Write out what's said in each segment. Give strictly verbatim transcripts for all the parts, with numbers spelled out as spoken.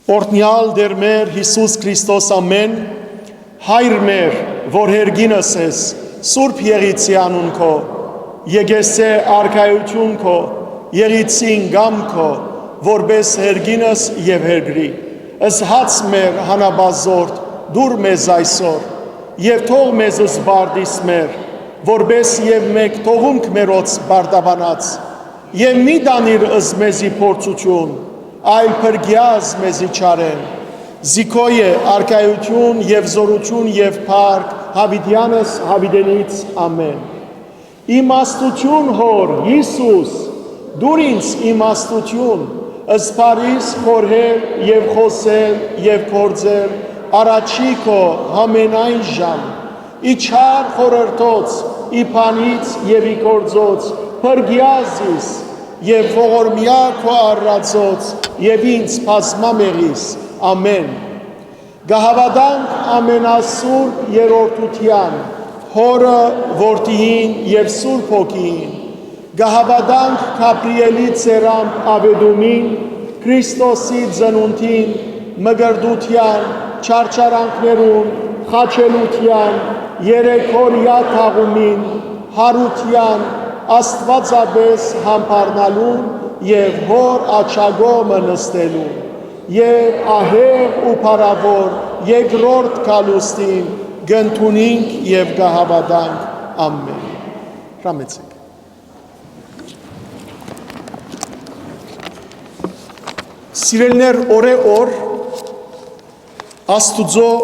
Օրհնեալ Տէր մեր Յիսուս Քրիստոս, ամէն։ Հայր մեր, որ երկինս ես, սուրբ եղիցի անուն քո, եկեսե արքայութիւն քո, եղիցին կամ քո, որպես երկինս եւ երկրի։ Ըսհաց մեր հանապազորդ, դուր մեզ այսօր, եւ թող մեզ զբարդիս մեր, որպես եւ մեկ թողունք մերոց բարդաբանած, եւ մի տանիր ըզ մեզի փորձութիւն, այլ փրկեազ մեզի չարէն։ Զիքոյ է արքայութիւն եւ զօրութիւն եւ փառք Յաւիտեանս Յաւիտենից, ամէն։ Իմաստութիւն, Հօր, Յիսուս, դուր ինձ իմաստութիւն, զբարիս խորհել եւ խօսել եւ գործել առաջի քո համենայն ժամ, ի չար խորհրդոց, ի բանից եւ ի գործոց, փրկեա զիս եւ ողորմեա քո առածոց եւ ինձ բազմամեղիս, ամէն։ Կը հաւատանք ամենասուրբ երրորդութեան, Հօրը, Որդիին եւ Սուրբ Հոգիին։ Կը հաւատանք Գաբրիէլի ծերամբ աւետումին, Քրիստոսի ծնունդին, մկրտութեան, չարչարանքներուն, խաչելութեան, երեքօրեայ թաղումին, յարութեան, աստուածապէս յամբարնալուն եւ Հօր աջակողմը նստելուն եւ ահեղ ու փառաւոր երկրորդ գալուստին կ'ընդունինք եւ կը հաւատանք։ Ամէն։ Հրամեցէք։ Սիրելիներ, օրէ օր Աստուծոյ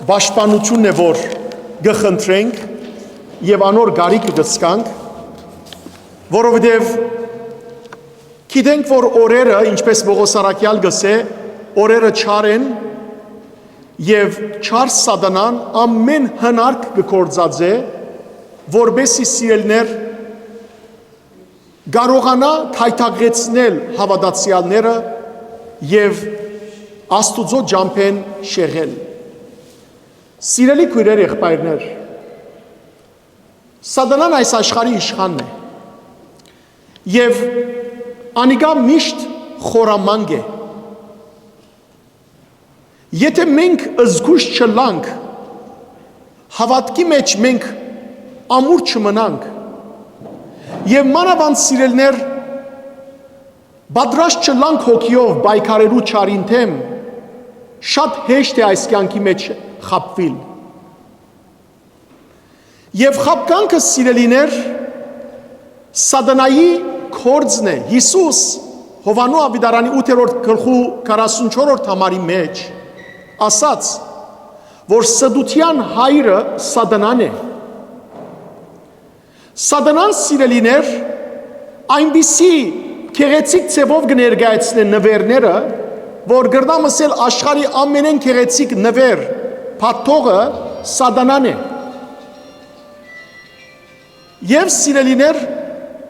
պաշտպանութիւնն է, որ կը խնդրենք եւ անոր կարիքը կը զգանք, որովհետեւ գիտենք, որ օրերը, ինչպես Պողոս առաքեալ կ'ըսէ, օրերը չար են եւ չար Սատանան ամէն հնարք կը գործածէ, որպէսզի, սիրելիներ, կարողանայ գայթակղեցնել հաւատացեալները եւ Աստուծոյ ճամբէն շեղել։ Սիրելի քոյրեր, եղբայրներ, Սատանան այս աշխարհի իշխանն է եւ անիկա միշտ խորամանկ է։ Եթէ մենք զգոյշ չըլլանք, հաւատքի մէջ մենք ամուր չմնանք եւ մանաւանդ, սիրելիներ, պատրաստ չըլլանք հոգիով պայքարելու չարին դէմ, շատ հեշտ է այս կեանքի մէջ խաբուիլ։ Եւ խաբկանքը, սիրելիներ, Սատանայի գործն է։ Յիսուս Յովհաննու աւետարանի ութերորդ գլխու քառասունչորսերորդ համարի մէջ ասաց, որ ստութեան հայրը Սատանան է։ Սատանան, սիրելիներ, այնպիսի գեղեցիկ ձեւով կը ներկայացնէ նուէրները, որ կրնամ ըսել, աշխարհի ամենէն գեղեցիկ նուէր փաթթողը Սատանան է։ Եւ, սիրելիներ,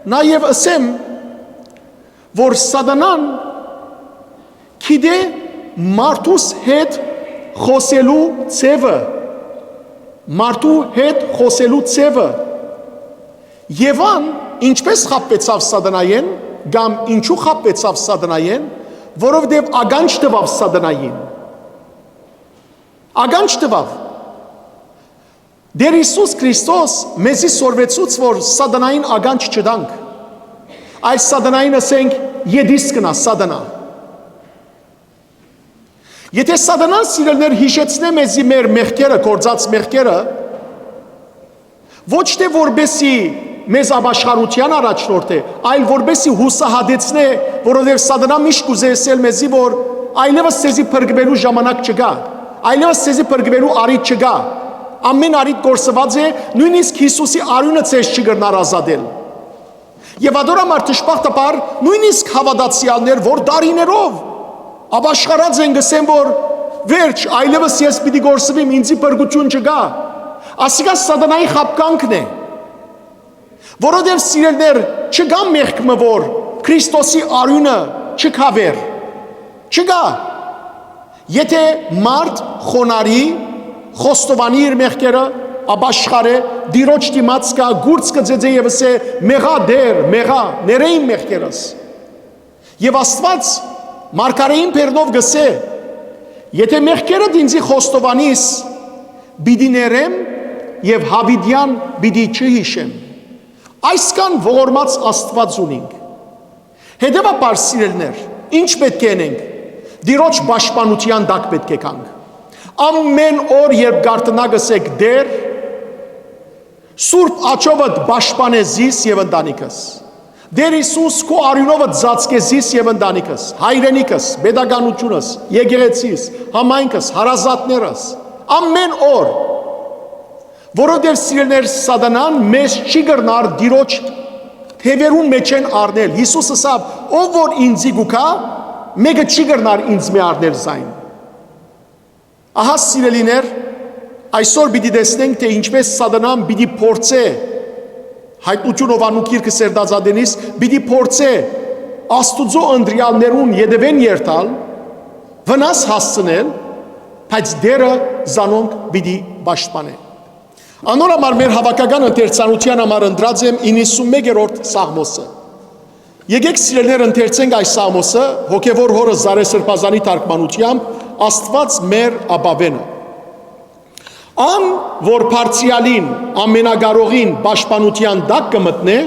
նաեւ ըսեմ, որ Սատանան գիտէ մարդուս հետ խօսելու ձեւը, մարդու հետ խօսելու ձեւը։ Եվան ինչպես խաբեցաւ Սատանայէն, կամ ինչու խաբեցաւ Սատանայէն, որովհետեւ ականջ տուաւ Սատանային։ Ականջ տուաւ։ Տէր Յիսուս Քրիստոս մեզի սորվեցուց, որ Սատանային ականջ չտանք, այլ Սատանային ըսենք. «Ետիս գնա, Սատանա»։ Եթէ Սատանան, սիրելիներ, յիշեցնէ մեզի մեր մեղքերը, գործած մեղքերը, ոչ թէ որպեսզի մեզ ապաշխարութեան առաջնորդէ, այլ որպեսզի յուսահատեցնէ, որովհետեւ Սատանան միշտ կ'ուզէ ըսել մեզի, որ այլեւս ձեզի փրկուելու ժամանակ չկայ, այլեւս ձեզի փրկուելու առիթ չկայ, ամէն առիթ կորսուած է, նոյնիսկ Յիսուսի արիւնը ձեզ չի կրնար ազատել։ Եւ ատոր համար, դժբախտաբար, նոյնիսկ հաւատացեալներ, որ տարիներով ապաշխարած են, կ'ըսեն, որ վերջ, այլեւս ես պիտի կորսուիմ, ինծի փրկութիւն չկայ։ Ասիկա Սատանայի խաբկանքն է, որովհետեւ, սիրելիներ, չկայ մեղք մը, որ Քրիստոսի արիւնը չկայ վեր, չկայ։ Եթէ մարդ խոնարհի, խոստովանի իր մեղքերը, ապաշխարէ, Տիրոջ դիմաց գայ, կուրծ կը ծեծէ եւ ըսէ. «Մեղա, Տէր, մեղա, ներէ իմ մեղքերս»։ Եւ Աստուած մարգարէին բերնով կ'ըսէ, Եթէ մեղքերդ ինծի խոստովանիս, պիտի ներեմ եւ յաւիտեան պիտի չյիշեմ։ Այսքան ողորմած Աստուած ունինք։ Հետեւաբար, սիրելիներ, ի՞նչ պէտք է ընենք։ Տիրոջ պաշտպանութեան տակ պէտք է գանք։ Ամէն օր, երբ կարդնայ, կ'ըսէք. «Տէր, Սուրբ աջովդ պաշտպանէ զիս եւ ընտանիքս։ Տէր Յիսուս, քու արիւնովդ ծածկէ զիս եւ ընտանիքս, հայրենիքս, պետականութիւնս, եկեղեցիս, համայնքս, հարազատներս, ամէն օր»։ Որովհետեւ, սիրելիներ, սատանան մեզ չի կրնար Տիրոջ թեւերուն մէջէն առնել։ Յիսուս ըսաւ. «Ով որ ինծի կու գայ, մէկը չի կրնար ինձմէ առնել զայն»։ Ահա, սիրելիներ, այսօր պիտի տեսնենք, թէ ինչպէս սատանան պիտի փորձէ, յայտնութիւն Յովհաննու գիրքը սերտած ատենիս, պիտի փորձէ Աստուծոյ ընտրեալներուն ետեւէն երթալ, վնաս հասցնել, բայց Տէրը զանոնք պիտի պաշտպանէ։ Անոր համար մեր հաւաքական ընթերցանութեան համար ընտրած եմ իննսունմեկերորդ Սաղմոսը։ Եկէք, սիրելիներ, ընթերցենք այս Սաղմոսը հոգեւոր հօրս Զարէ Սրբազանի թարգմանութեամբ. «Աստուած մեր ապաւէնը»։ «Ան որ բարձրեալին, ամենակարողին պաշտպանութեան տակ կը մտնէ,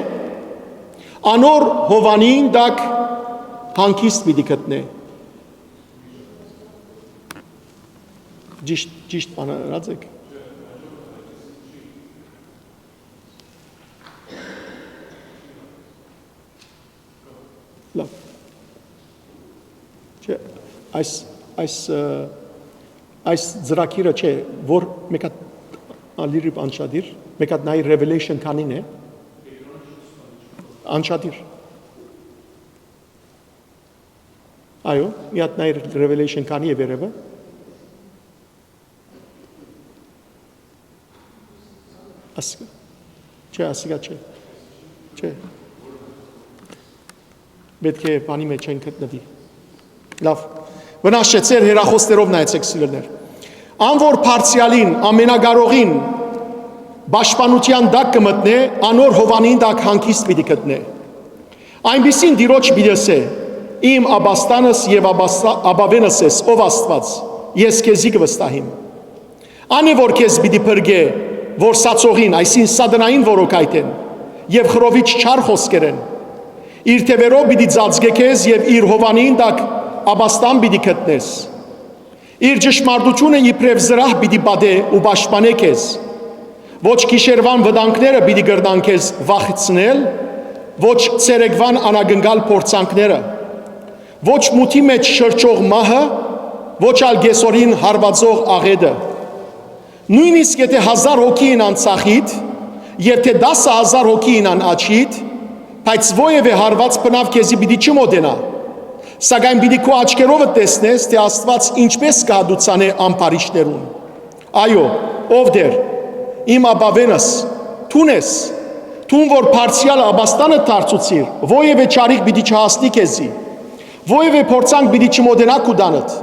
անոր հովանին տակ հանգիստ պիտի գտնէ»։ Ճիշտ, ճիշտ բանը ըրած եք։ Լավ։ Չէ, այս, այս, ը, այս ծրագիրը չէ, որ մեկ հատ ալիրիվ անշատիր, մեկ հատ նայ Revelation քանին է, անշատիր։ Այո, մի հատ նայ Revelation քանի է վերևը։ Ասիկա։ Չէ, ասիկա չէ։ Չէ։ Պէտք է բանի մեջ չեն գտնուի։ Լավ։ Վնաս չէ, ձեր հեռախոսներով նայեցէք, սիրելիներ։ «Ան որ բարձրեալին, ամենակարողին պաշտպանութեան տակ կը մտնէ, անոր հովանին տակ հանգիստ պիտի գտնէ»։ Այնպիսին Տիրոջ պիտի ըսէ. «Իմ ապաստանս եւ ապաստա-, ապաւէնս ես, ով Աստուած, ես քեզի կը վստահիմ»։ Ան է որ քեզ պիտի փրկէ որսացողին, այսինքն՝ սատանային որոկայթէն եւ խռովիչ չար խօսքերէն։ Իր թեւերով պիտի ծածկէ քեզ եւ իր հովանին տակ ապաստան պիտի գտնես։ Իր ճշմարտութիւնը իբրեւ զրահ պիտի պատէ ու պաշտպանէ քեզ։ Ոչ գիշերուան վտանգները պիտի կրնան քեզ վախեցնել, ոչ ցերեկուան անակնկալ փորձանքները, ոչ մութի մեջ շրջող մահը, ոչ ալ կեսօրին հարուածող աղէտը։ Նոյնիսկ եթէ հազար հոգի ինան ձախիդ, եւ թէ տասը հազար հոգի ինան աջիդ, բայց որեւէ հարուած բնաւ քեզի պիտի չմոտենայ, սակայն պիտի քու աչքերովդ տեսնես, թէ Աստուած ինչպէս կը հատուցանէ ամբարիշտներուն։ Այո, ով Տէր, իմ ապաւէնս, դուն ես, դուն որ բարձրեալը ապաստանը դարձուցիր, որեւէ չարիք պիտի չհասնի քեզի, որեւէ փորձանք պիտի չմոտենայ քու տանդ։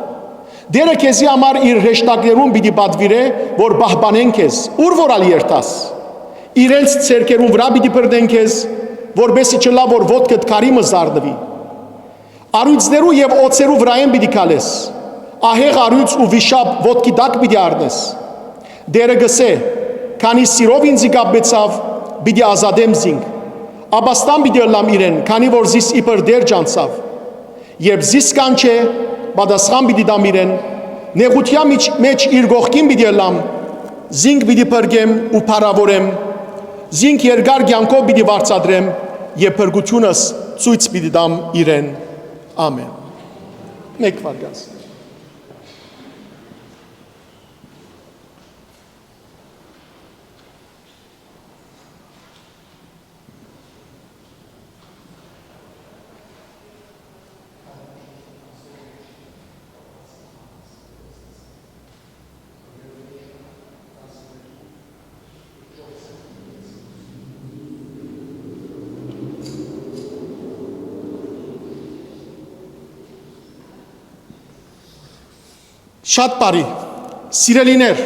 Տէրը քեզի համար իր հրեշտակներուն պիտի պատուիրէ, որ պահպանեն քեզ, ուր որ ալ երթաս։ Իրենց ձեռքերուն վրայ պիտի բռնեն քեզ, որպեսզի չըլլայ որ ոտքդ քարի մը զարնուի։ Առոյծներու եւ օձերու վրայէն պիտի քալես, ահեղ առոյծ ու վիշապ ոտքի տակ պիտի առնես։ Տէրը կ'ըսէ. «Քանի սիրով ինծի կապուեցաւ, պիտի ազատեմ զինք։ Ապաստան պիտի ըլլամ իրեն, քանի որ զիս իբր Տէր ճանչցաւ։ Երբ զիս կանչէ, պատասխան պիտի տամ իրեն, նեղութեան միջ-, մեջ իր կողքին պիտի ըլլամ, զինք պիտի փրկեմ ու փառաւորեմ, զինք երկար կեանքով պիտի վարձատրեմ եւ փրկութիւնս ցոյց պիտի տամ իրեն»։ Ամէն։ Մէկ վայրկյան։ Շատ բարի, սիրելիներ,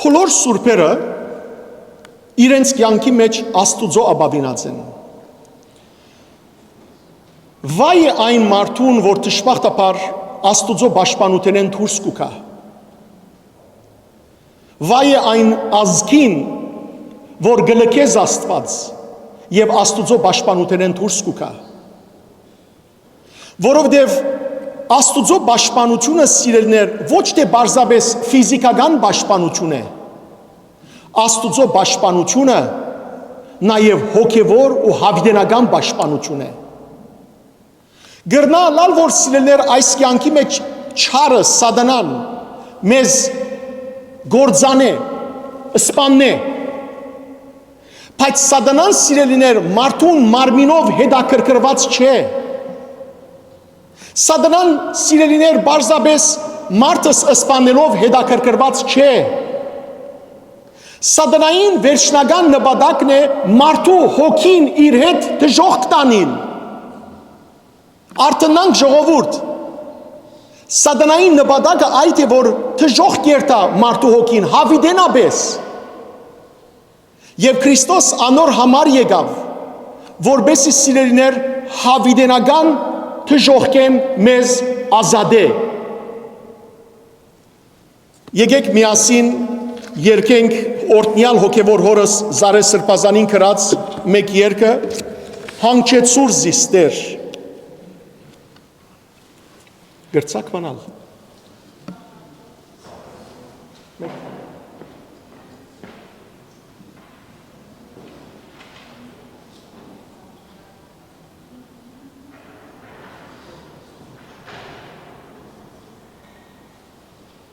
բոլոր սուրբերը իրենց կեանքի մեջ Աստուծոյ ապաւինած են։ Վայ է այն մարդուն, որ դժբախտաբար Աստուծոյ պաշտպանութենէն դուրս կու գայ։ Վայ է այն ազգին, որ կը լքէ Աստուած եւ Աստուծոյ պաշտպանութենէն դուրս կու գայ։ Որովհետեւ Աստուծոյ պաշտպանութիւնը, սիրելիներ, ոչ թէ պարզապէս ֆիզիքական պաշտպանութիւն է։ Աստուծոյ պաշտպանութիւնը նաեւ հոգեւոր ու յաւիտենական պաշտպանութիւն է։ Կրնայ ըլլալ, որ, սիրելիներ, այս կեանքի մէջ չարը, Սատանան, մեզ կործանէ, սպաննէ, բայց Սատանան, սիրելիներ, մարդուն մարմինով հետաքրքրուած չէ։ Սատանան, սիրելիներ, պարզապէս մարդը սպանելով հետաքրքրուած չէ։ Սատանային վերջնական նպատակն է մարդու հոգին իր հետ դժոխք տանիլ։ Արտընանք, ժողովուրդ։ Սատանային նպատակը այդ է, որ դժոխք երթայ մարդու հոգին, յաւիտենապէս։ Եւ Քրիստոս անոր համար եկաւ, որպէս զի, սիրելիներ, յաւիտենական դժոխքէն մեզ ազատէ։ Եկէք միասին երգենք օրհնեալ հոգեւոր հօրս Զարեհ Սրբազանին գրած մէկ երգը, «Հանգչեցուր զիս, Տէր»։ Կրցա՞ք բանալ։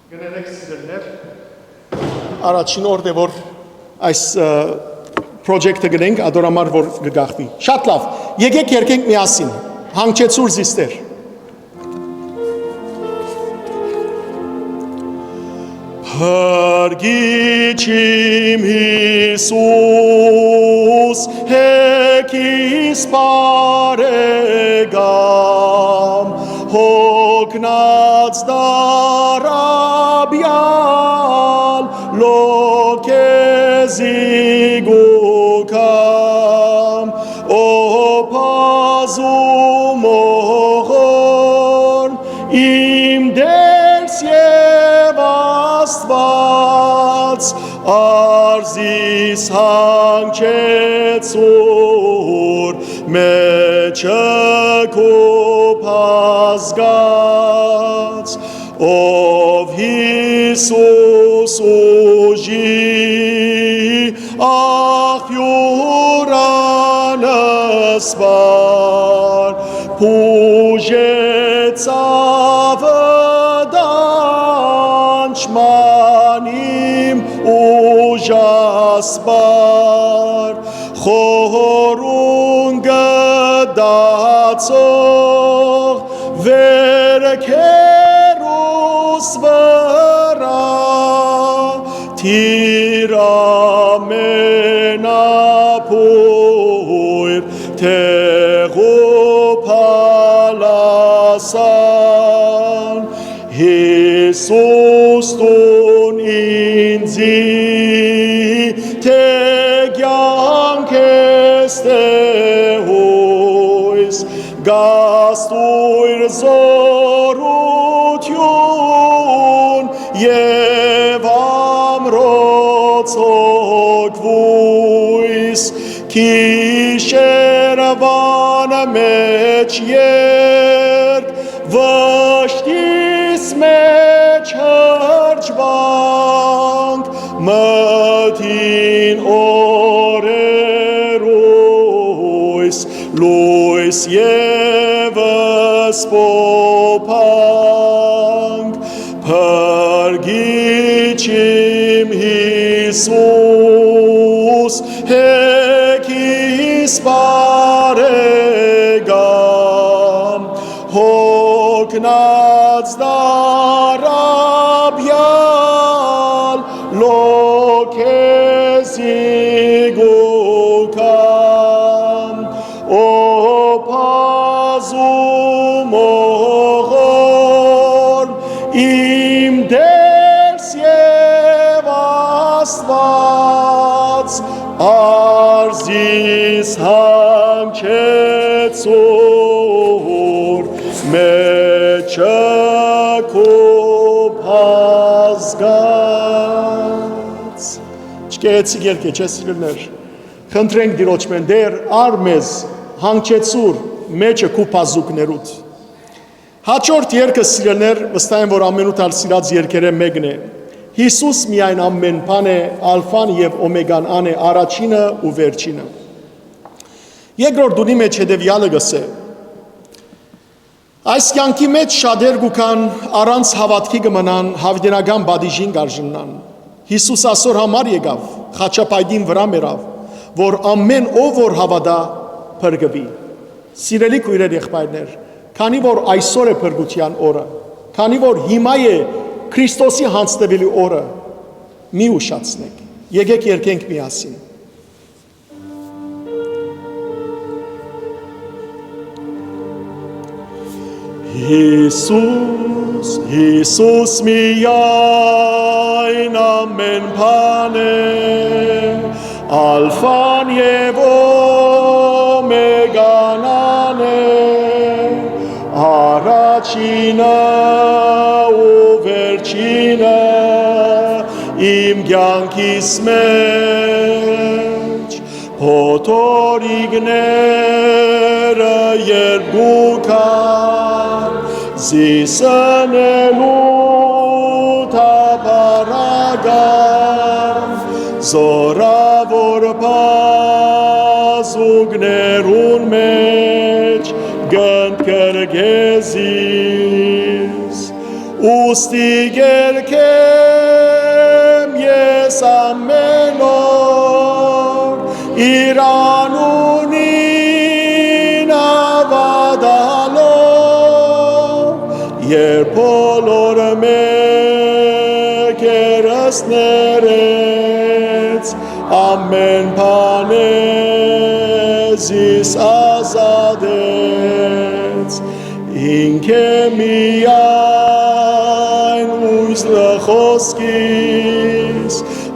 Կներեք, սիրելիներ, առաջին օրդ է, որ այս, ը, պրոյեքտը գնենք, ադոր համար որ կգաղթի։ Շատ լավ, եկեք երգենք միասին, «Հանգչեցուր զիս, Տէր»։ Փրկիչ իմ Յիսուս, հեքիս բարեկամ, հոգնած տառապեալ, լոքեզի գուքամ, ո բազում ողորն, իմ Տերս եւ Աստուած, արզիս հանգչեցուր, մէջը քու բազկած, ով Յիսուս ուժի աղբիւր անսպառ, բուժեց ավտանջման իմ ուժասպառ, խորուն գտածող վեր քերուս վրայ, դիր ամենաբոյր տեղու փալասան, Յիսուս տուն ինծի, թէ կեանքս, թէ յոյս, գաս տուիր զօրութիւն եւ ամրոց հոգ յոյս, գիշերուան մէջ երգ, վշտիս մէջ հրճուանք, մթին օրերոյս լոյս եւս պոփանք, Փրկիչ իմ Յիսուս, հեքիս բարեկամ, հոգնած տառապեալ, լոքեզի գուքամ, ո բազում ողորն, իմ Տերս եւ Աստուած, արզիս հանգչեցուր, Գեղեցիկ երգ է, չէ՞, սիրելիներ։ Խնդրենք Տիրոջմէն, Տէր, առ մեզ, հանգեցուր մեջը քու բազուկներուդ։ Հաջորդ երգը, սիրելիներ, վստահ եմ, որ ամենուդ ալ սիրած երգերէն մէկն է։ Յիսուս միայն ամեն բան է, ալֆան եւ օմեգան ան է, առաջինը ու վերջինը։ Երկրորդ տունի մէջ հետեւեալը կ'ըսէ. Այս կեանքի մէջ շատեր կու գան, առանց հաւատքի կը մնան, յաւիտենական պատիժին կ'արժանան։ Յիսուս ասոր համար եկաւ, խաչապայտին վրայ մեռաւ, որ ամեն ով որ հաւատայ, փրկուի։ Սիրելի քոյրեր, եղբայրներ, քանի որ այսօր է փրկութեան օրը, քանի որ հիմա է Քրիստոսի յանձնուելու օրը, մի ուշացնէք, եկէք երգենք միասին։ Յիսուս, Յիսուս միայն ամեն բան է, ալֆան եւ օմեգան ան է, առաջինը ու վերջինը իմ կեանքիս մէջ։ Փոթորիկները երբ կու գան, զիս ընելու թափառական, զօրաւոր բազուկներուն մէջ կ'ընդգրկէ զիս։ Ուստի կերգեմ ես ամեն օր, իր անունին հաւատալով, երբ բոլոր մեղքերսներէց ամեն բան է զիս ազատեց։ Ինք է միայն յոյս խօսքիս,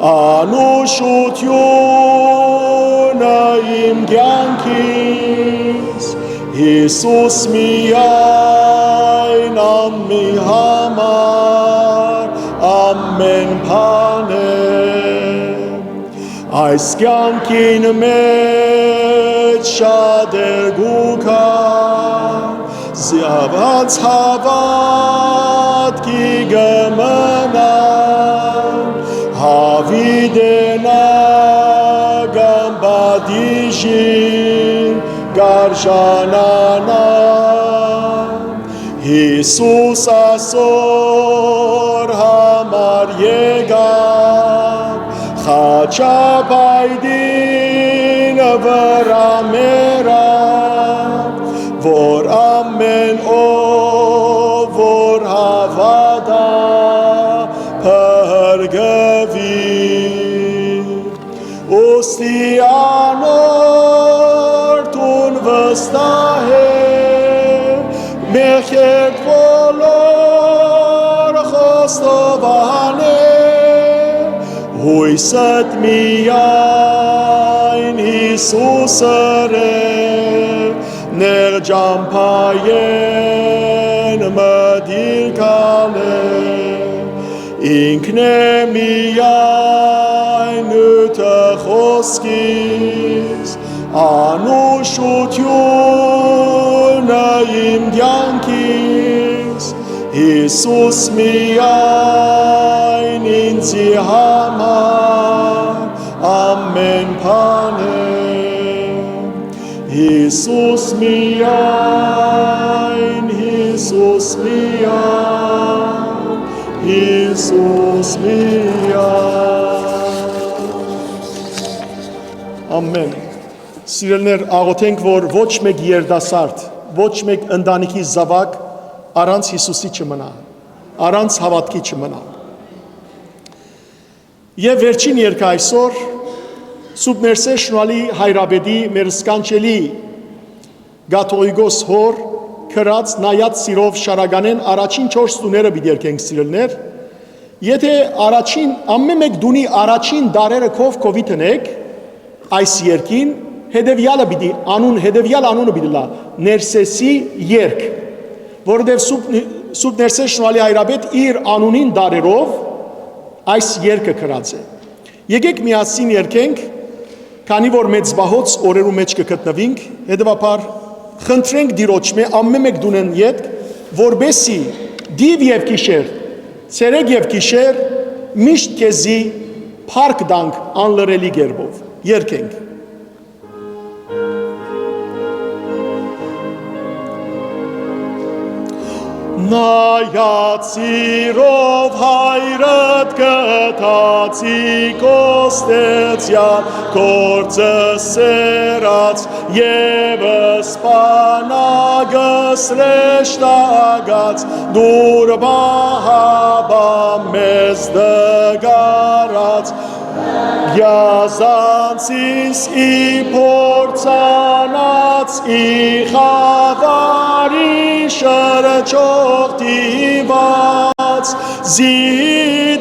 անուշութիւնը իմ կեանքիս, Յիսուս միայն ամի համար ամեն բան է։ Այս կեանքին մէջ շատեր կու գան, զաւած հաւատքի կը մնան, յաւիտենական պատիժին կ'արժանանան։ Յիսուս ասոր համար եկաւ, խաչապայտին վրայ մեռաւ, որ ամեն ով որ հաւատայ, փրկուի։ Ուստի անոր դուն վստահ է, մեղքերդ բոլոր խոստովան է, յոյսդ միայն Յիսուսը է, նեղ ճամբայէն մտիր քալէ։ Ինքն է միայն նիւթը խօսքիս, անուշութիւնը իմ կեանքիս, Յիսուս միայն ինծի համար ամեն բան է։ Յիսուս միայն, Յիսուս միայն, Յիսուս միայն։ Ամեն։ Սիրելիներ, աղոթենք, որ ոչ մեկ երիտասարդ, ոչ մեկ ընտանիքի զաւակ առանց Յիսուսի չմնայ, առանց հաւատքի չմնայ։ Եւ վերջին երգը այսօր Սուրբ Ներսէ Շնորհալի Հայրապետի, մեր սքանչելի կաթողիկոս հօր, գրած նայած սիրով շարականէն առաջին չորս տուները պիտի երգենք, սիրելիներ։ Եթե առաջին, ամեն մէկ տունի առաջին տառերը քով քովի դնեք այս երգին, հետեւեալը պիտի անուն, հետեւեալ անունը պիտի լա Ներսեսի երգ, որովհետեւ Սուրբ, Սուրբ Ներսէ Շնորհալի Հայրապետ իր անունին տառերով այս երգը գրած է։ Եկէք միասին երգենք, քանի որ մեծ պահոց օրերու մէջ կը գտնուինք, հետեւաբար խնդրենք Տիրոջմէ ամէն մէկ դունեն ետք, որպէսզի տիւ եւ գիշեր, ցերեկ եւ գիշեր միշտ քեզի փառք տանք անլռելի կերպով։ Երգենք։ Նայած սիրով հայրդ գթացի կոստեցեալ, գործը սերած եւ սպանագս հրեշտակած, դուր պահապան մեզ տկարած, գազանցիս ի փորձանաց, ի խաւարի շրջող դիված, զի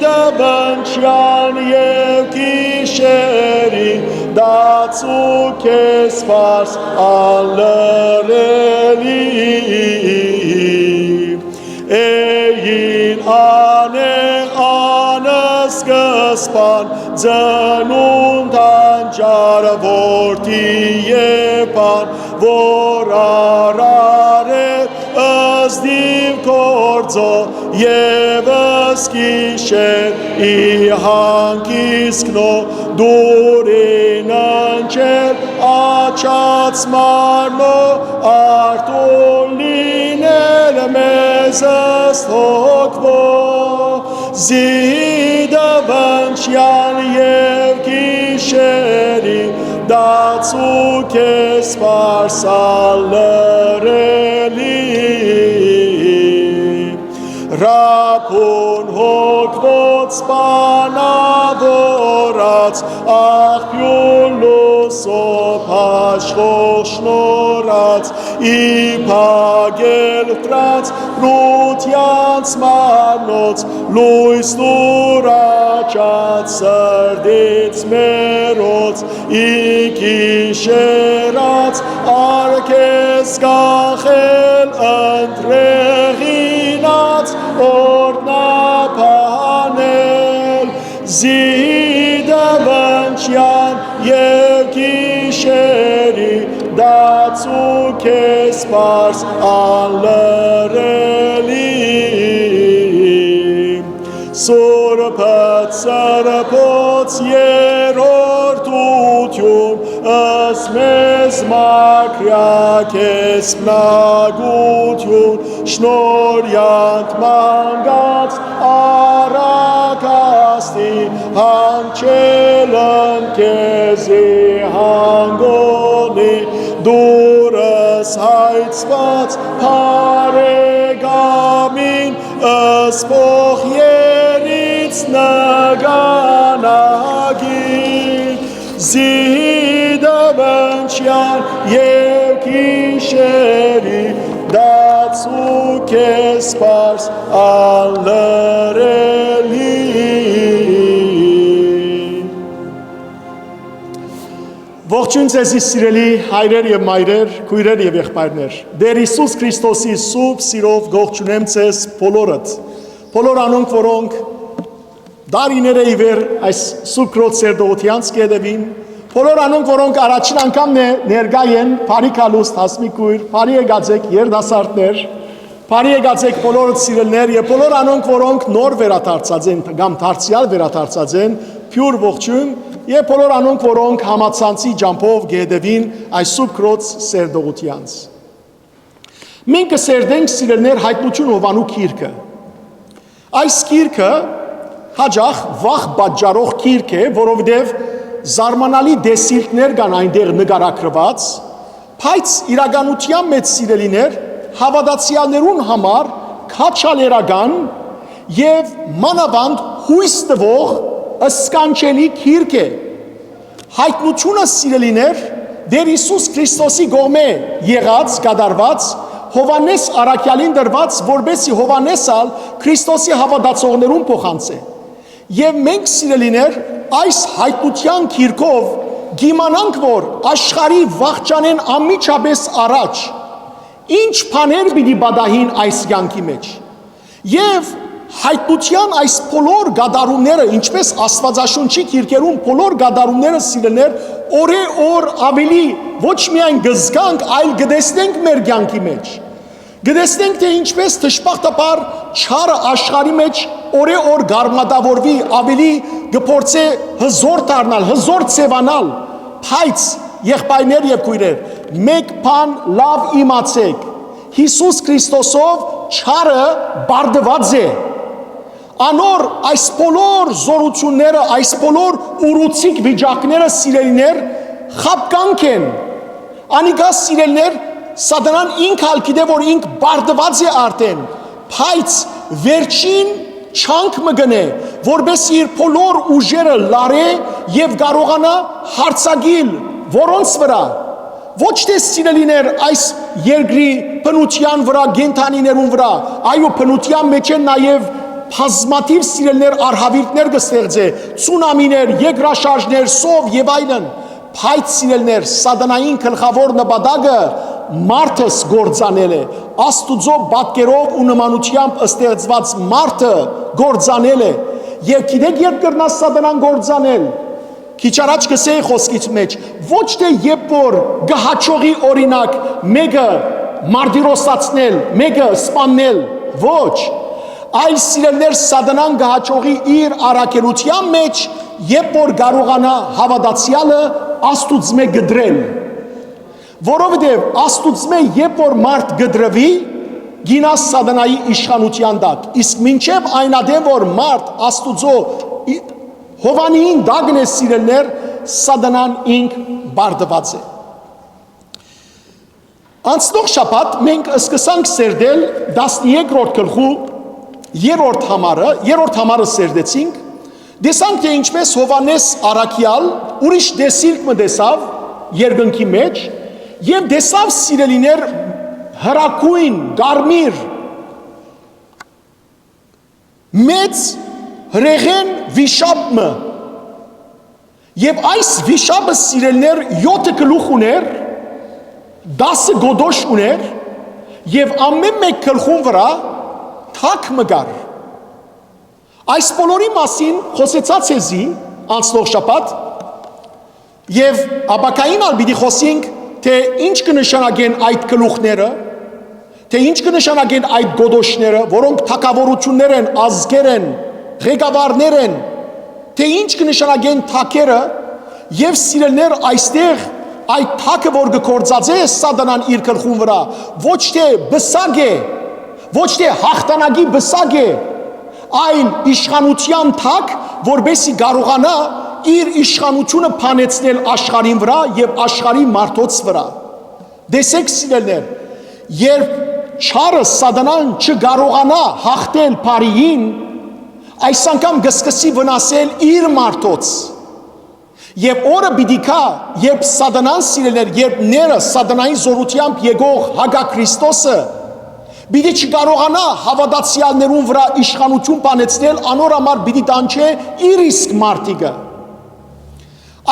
դպնջեան եւ գիշերին, դացու քեզ սպարս անլռելի։ Էին անեղ անսկսպան, ծնունդ անճար որդի եւ բան, որ արարեր ըսդիւ գործով, եւ ըսկիշեր ի հանգիստ քնո, դուրին ընչեր աչած մարմնո, արթուն լինել մեզ ըստ հոգվո, զի դպնջեան եւ գիշերին, դացու քեզ սպարս անլռելի։ Հրապուն հոգվոց պանաւորած, աղբիւր լուսով աշխող շնորհած, ի փակել դրած բնութեանց մարմնոց, լոյս տուր աչած սրտից մերոց, ի գիշերած ալ քեզ կախել, ընտրեգինաց օրհնաբանել, զի դպնջեան եւ գիշերին, դացու քեզ սպարս անլռելի։ Սուրբդ սրբոց երրորդութիւն, ըսմեզ մաքրեայ քեզ բնակութիւն, շնորհեանդ մանգած առագաստի, հնչելն քեզի հանգոնի, դուրս հայցուած բարեկամին, ըսպող երից նկանակի, զի դպնջեան եւ գիշերին, դացու քեզ սպարս անլռելի։ Ողջույն ձեզի, սիրելի հայրեր եւ մայրեր, քոյրեր եւ եղբայրներ։ Տէր Յիսուս Քրիստոսի սուրբ սիրով կողջունեմ ձեզ բոլորդ։ Բոլոր անոնք, որոնք դարիներէ ի վեր այս սուրբ Քրոց սերտողութեանց կը հետեւին, բոլոր անոնք, որոնք առաջին անգամ ն-, ներկայ են բարի գալուստ, Հասմիկ քոյր, բարի եկած եք երիտասարդներ, բարի եկած եք բոլորդ, սիրելիներ, եւ բոլոր անոնք, որոնք նոր վերադարձած են կամ դարձեալ վերադարձած են, բիւր ողջոյն, եւ բոլոր անոնք, որոնք համացանցի ճամբով կը հետեւին այս սուրբ Քրոց սերտողութեանց։ Մենք կը սերտենք, սիրելիներ, Հայտնութիւն Յովհաննու գիրքը։ Այս գիրքը յաճախ վախ պատճառող գիրք է, որովհետեւ զարմանալի տեսիլքներ կան այնտեղ նկարագրուած, բայց իրականութեան մէջ, սիրելիներ, հաւատացեալներուն համար քաջալերական եւ մանաւանդ յոյս տուող սքանչելի գիրք է։ Հայտնութիւնը, սիրելիներ, Տէր Յիսուս Քրիստոսի կողմէ եղած, կատարուած, Յովհաննէս առաքեալին տրուած, որպէսզի Յովհաննէս ալ Քրիստոսի հաւատացողներուն փոխանցէ։ Եւ մենք, սիրելիներ, այս Հայտնութեան գիրքով կ'իմանանք, որ աշխարհի վախճանէն անմիջապէս առաջ ինչ բաներ պիտի պատահին այս կեանքի մէջ։ Եւ Հայտնութեան այս բոլոր կատարումները, ինչպէս Աստուածաշունչի գիրքերուն բոլոր կատարումները, սիրելիներ, օրէ օր աւելի ոչ միայն կը զգանք, այլ կը տեսնենք մեր կեանքի մէջ։ Կը տեսնենք, թէ ինչպէս դժբախտաբար չարը աշխարհի մէջ օրէ օր կ'արմատավորուի, աւելի կը փորձէ հզօր դառնալ, հզօր ձեւանալ, բայց, եղբայրներ եւ քոյրեր, մէկ բան լաւ իմացէք. Յիսուս Քրիստոսով չարը պարտուած է։ Անոր այս բոլոր զօրութիւնները, այս բոլոր ուռուցիկ վիճակները, սիրելիներ, խաբկանք են։ Անիկա, սիրելիներ, Սատանան ինք ալ գիտէ, որ ինք պարտուած է արդէն, բայց վերջին չանք մը կ'ընէ, որպէս իր բոլոր ուժերը լարէ եւ կարողանայ յարձակիլ որոնց վրայ, ոչ թէ, սիրելիներ, այս երկրի բնութեան վրայ, կենդանիներուն վրայ, այո, բնութեան մէջ են նաեւ բազմաթիւ, սիրելիներ, արհաւիրքներ կը ստեղծէ, ցունամիներ, երկրաշարժներ, սով եւ այլն, բայց, սիրելիներ, Սատանային գլխաւոր նպատակը մարդս կործանել է, Աստուծոյ պատկերով ու նմանութեամբ ստեղծուած մարդը կործանել է։ Եւ գիտեք, երբ կրնայ Սատանան կործանել, քիչ առաջ կ'ըսէի խօսքիս մէջ, ոչ թէ երբ որ կը յաջողի, օրինակ, մէկը մարտիրոսացնել, մէկը սպաննել, ոչ, այլ, սիրելիներ, Սատանան կը յաջողի իր առաքելութեան մէջ, երբ որ կարողանայ հաւատացեալը Աստուծմէ կտրել։ Որովհետեւ Աստուծմէ երբ որ մարդ կտրուի, գնայ Սատանայի իշխանութեան տակ, իսկ մինչեւ այն ատեն որ մարդ Աստուծոյ ի-, հովանիին տակն է, սիրելիներ, Սատանան ինք պարտուած է։ Անցնող շաբաթ մենք սկսանք սերտել տասներկրորդ գլխու երրորդ համարը, երրորդ համարը սերտեցինք, տեսանք, թէ ինչպէս Յովհաննէս առաքեալ ուրիշ տեսիլք մը տեսաւ երկնքի մէջ եւ տեսաւ, սիրելիներ, հրագոյն, կարմիր, մեծ հրեղէն վիշապ մը։ Եւ այս վիշապը, սիրելիներ, եօթը գլուխ ունէր, տասը գոդոշ ունէր եւ ամէն մէկ գլխուն վրայ թագ մը կար։ Այս բոլորի մասին խօսեցայ ձեզի անցնող շաբաթ եւ ապագային ալ պիտի խօսենք, թէ ինչ կը նշանակեն այդ գլուխները, թէ ինչ կը նշանակեն այդ գոդոշները, որոնք թագաւորութիւններ են, ազգեր են, ղեկավարներ են, թէ ինչ կը նշանակեն թագերը, եւ, սիրելիներ, այստեղ այդ թագը, որ կը գործածէ Սատանան իր գլխուն վրայ, ոչ թէ պսակ է, ոչ թէ յաղթանակի պսակ է, այլ իշխանութեան թագ, որպէսզի կարողանայ իր իշխանութիւնը բանեցնել աշխարհին վրայ եւ աշխարհի մարդոց վրայ։ Տեսեք, սիրելիներ, երբ չարը, Սատանան չկարողանայ յաղթել բարիին, այս անգամ կը սկսի վնասել իր մարդոց։ Եւ օրը պիտի գայ, երբ Սատանան, սիրելիներ, երբ ները, Սատանային զօրութեամբ եկող հակաքրիստոսը, պիտի չկարողանայ հաւատացեալներուն վրայ իշխանութիւն բանեցնել, անոր համար պիտի տանջէ իր իսկ մարդիկը։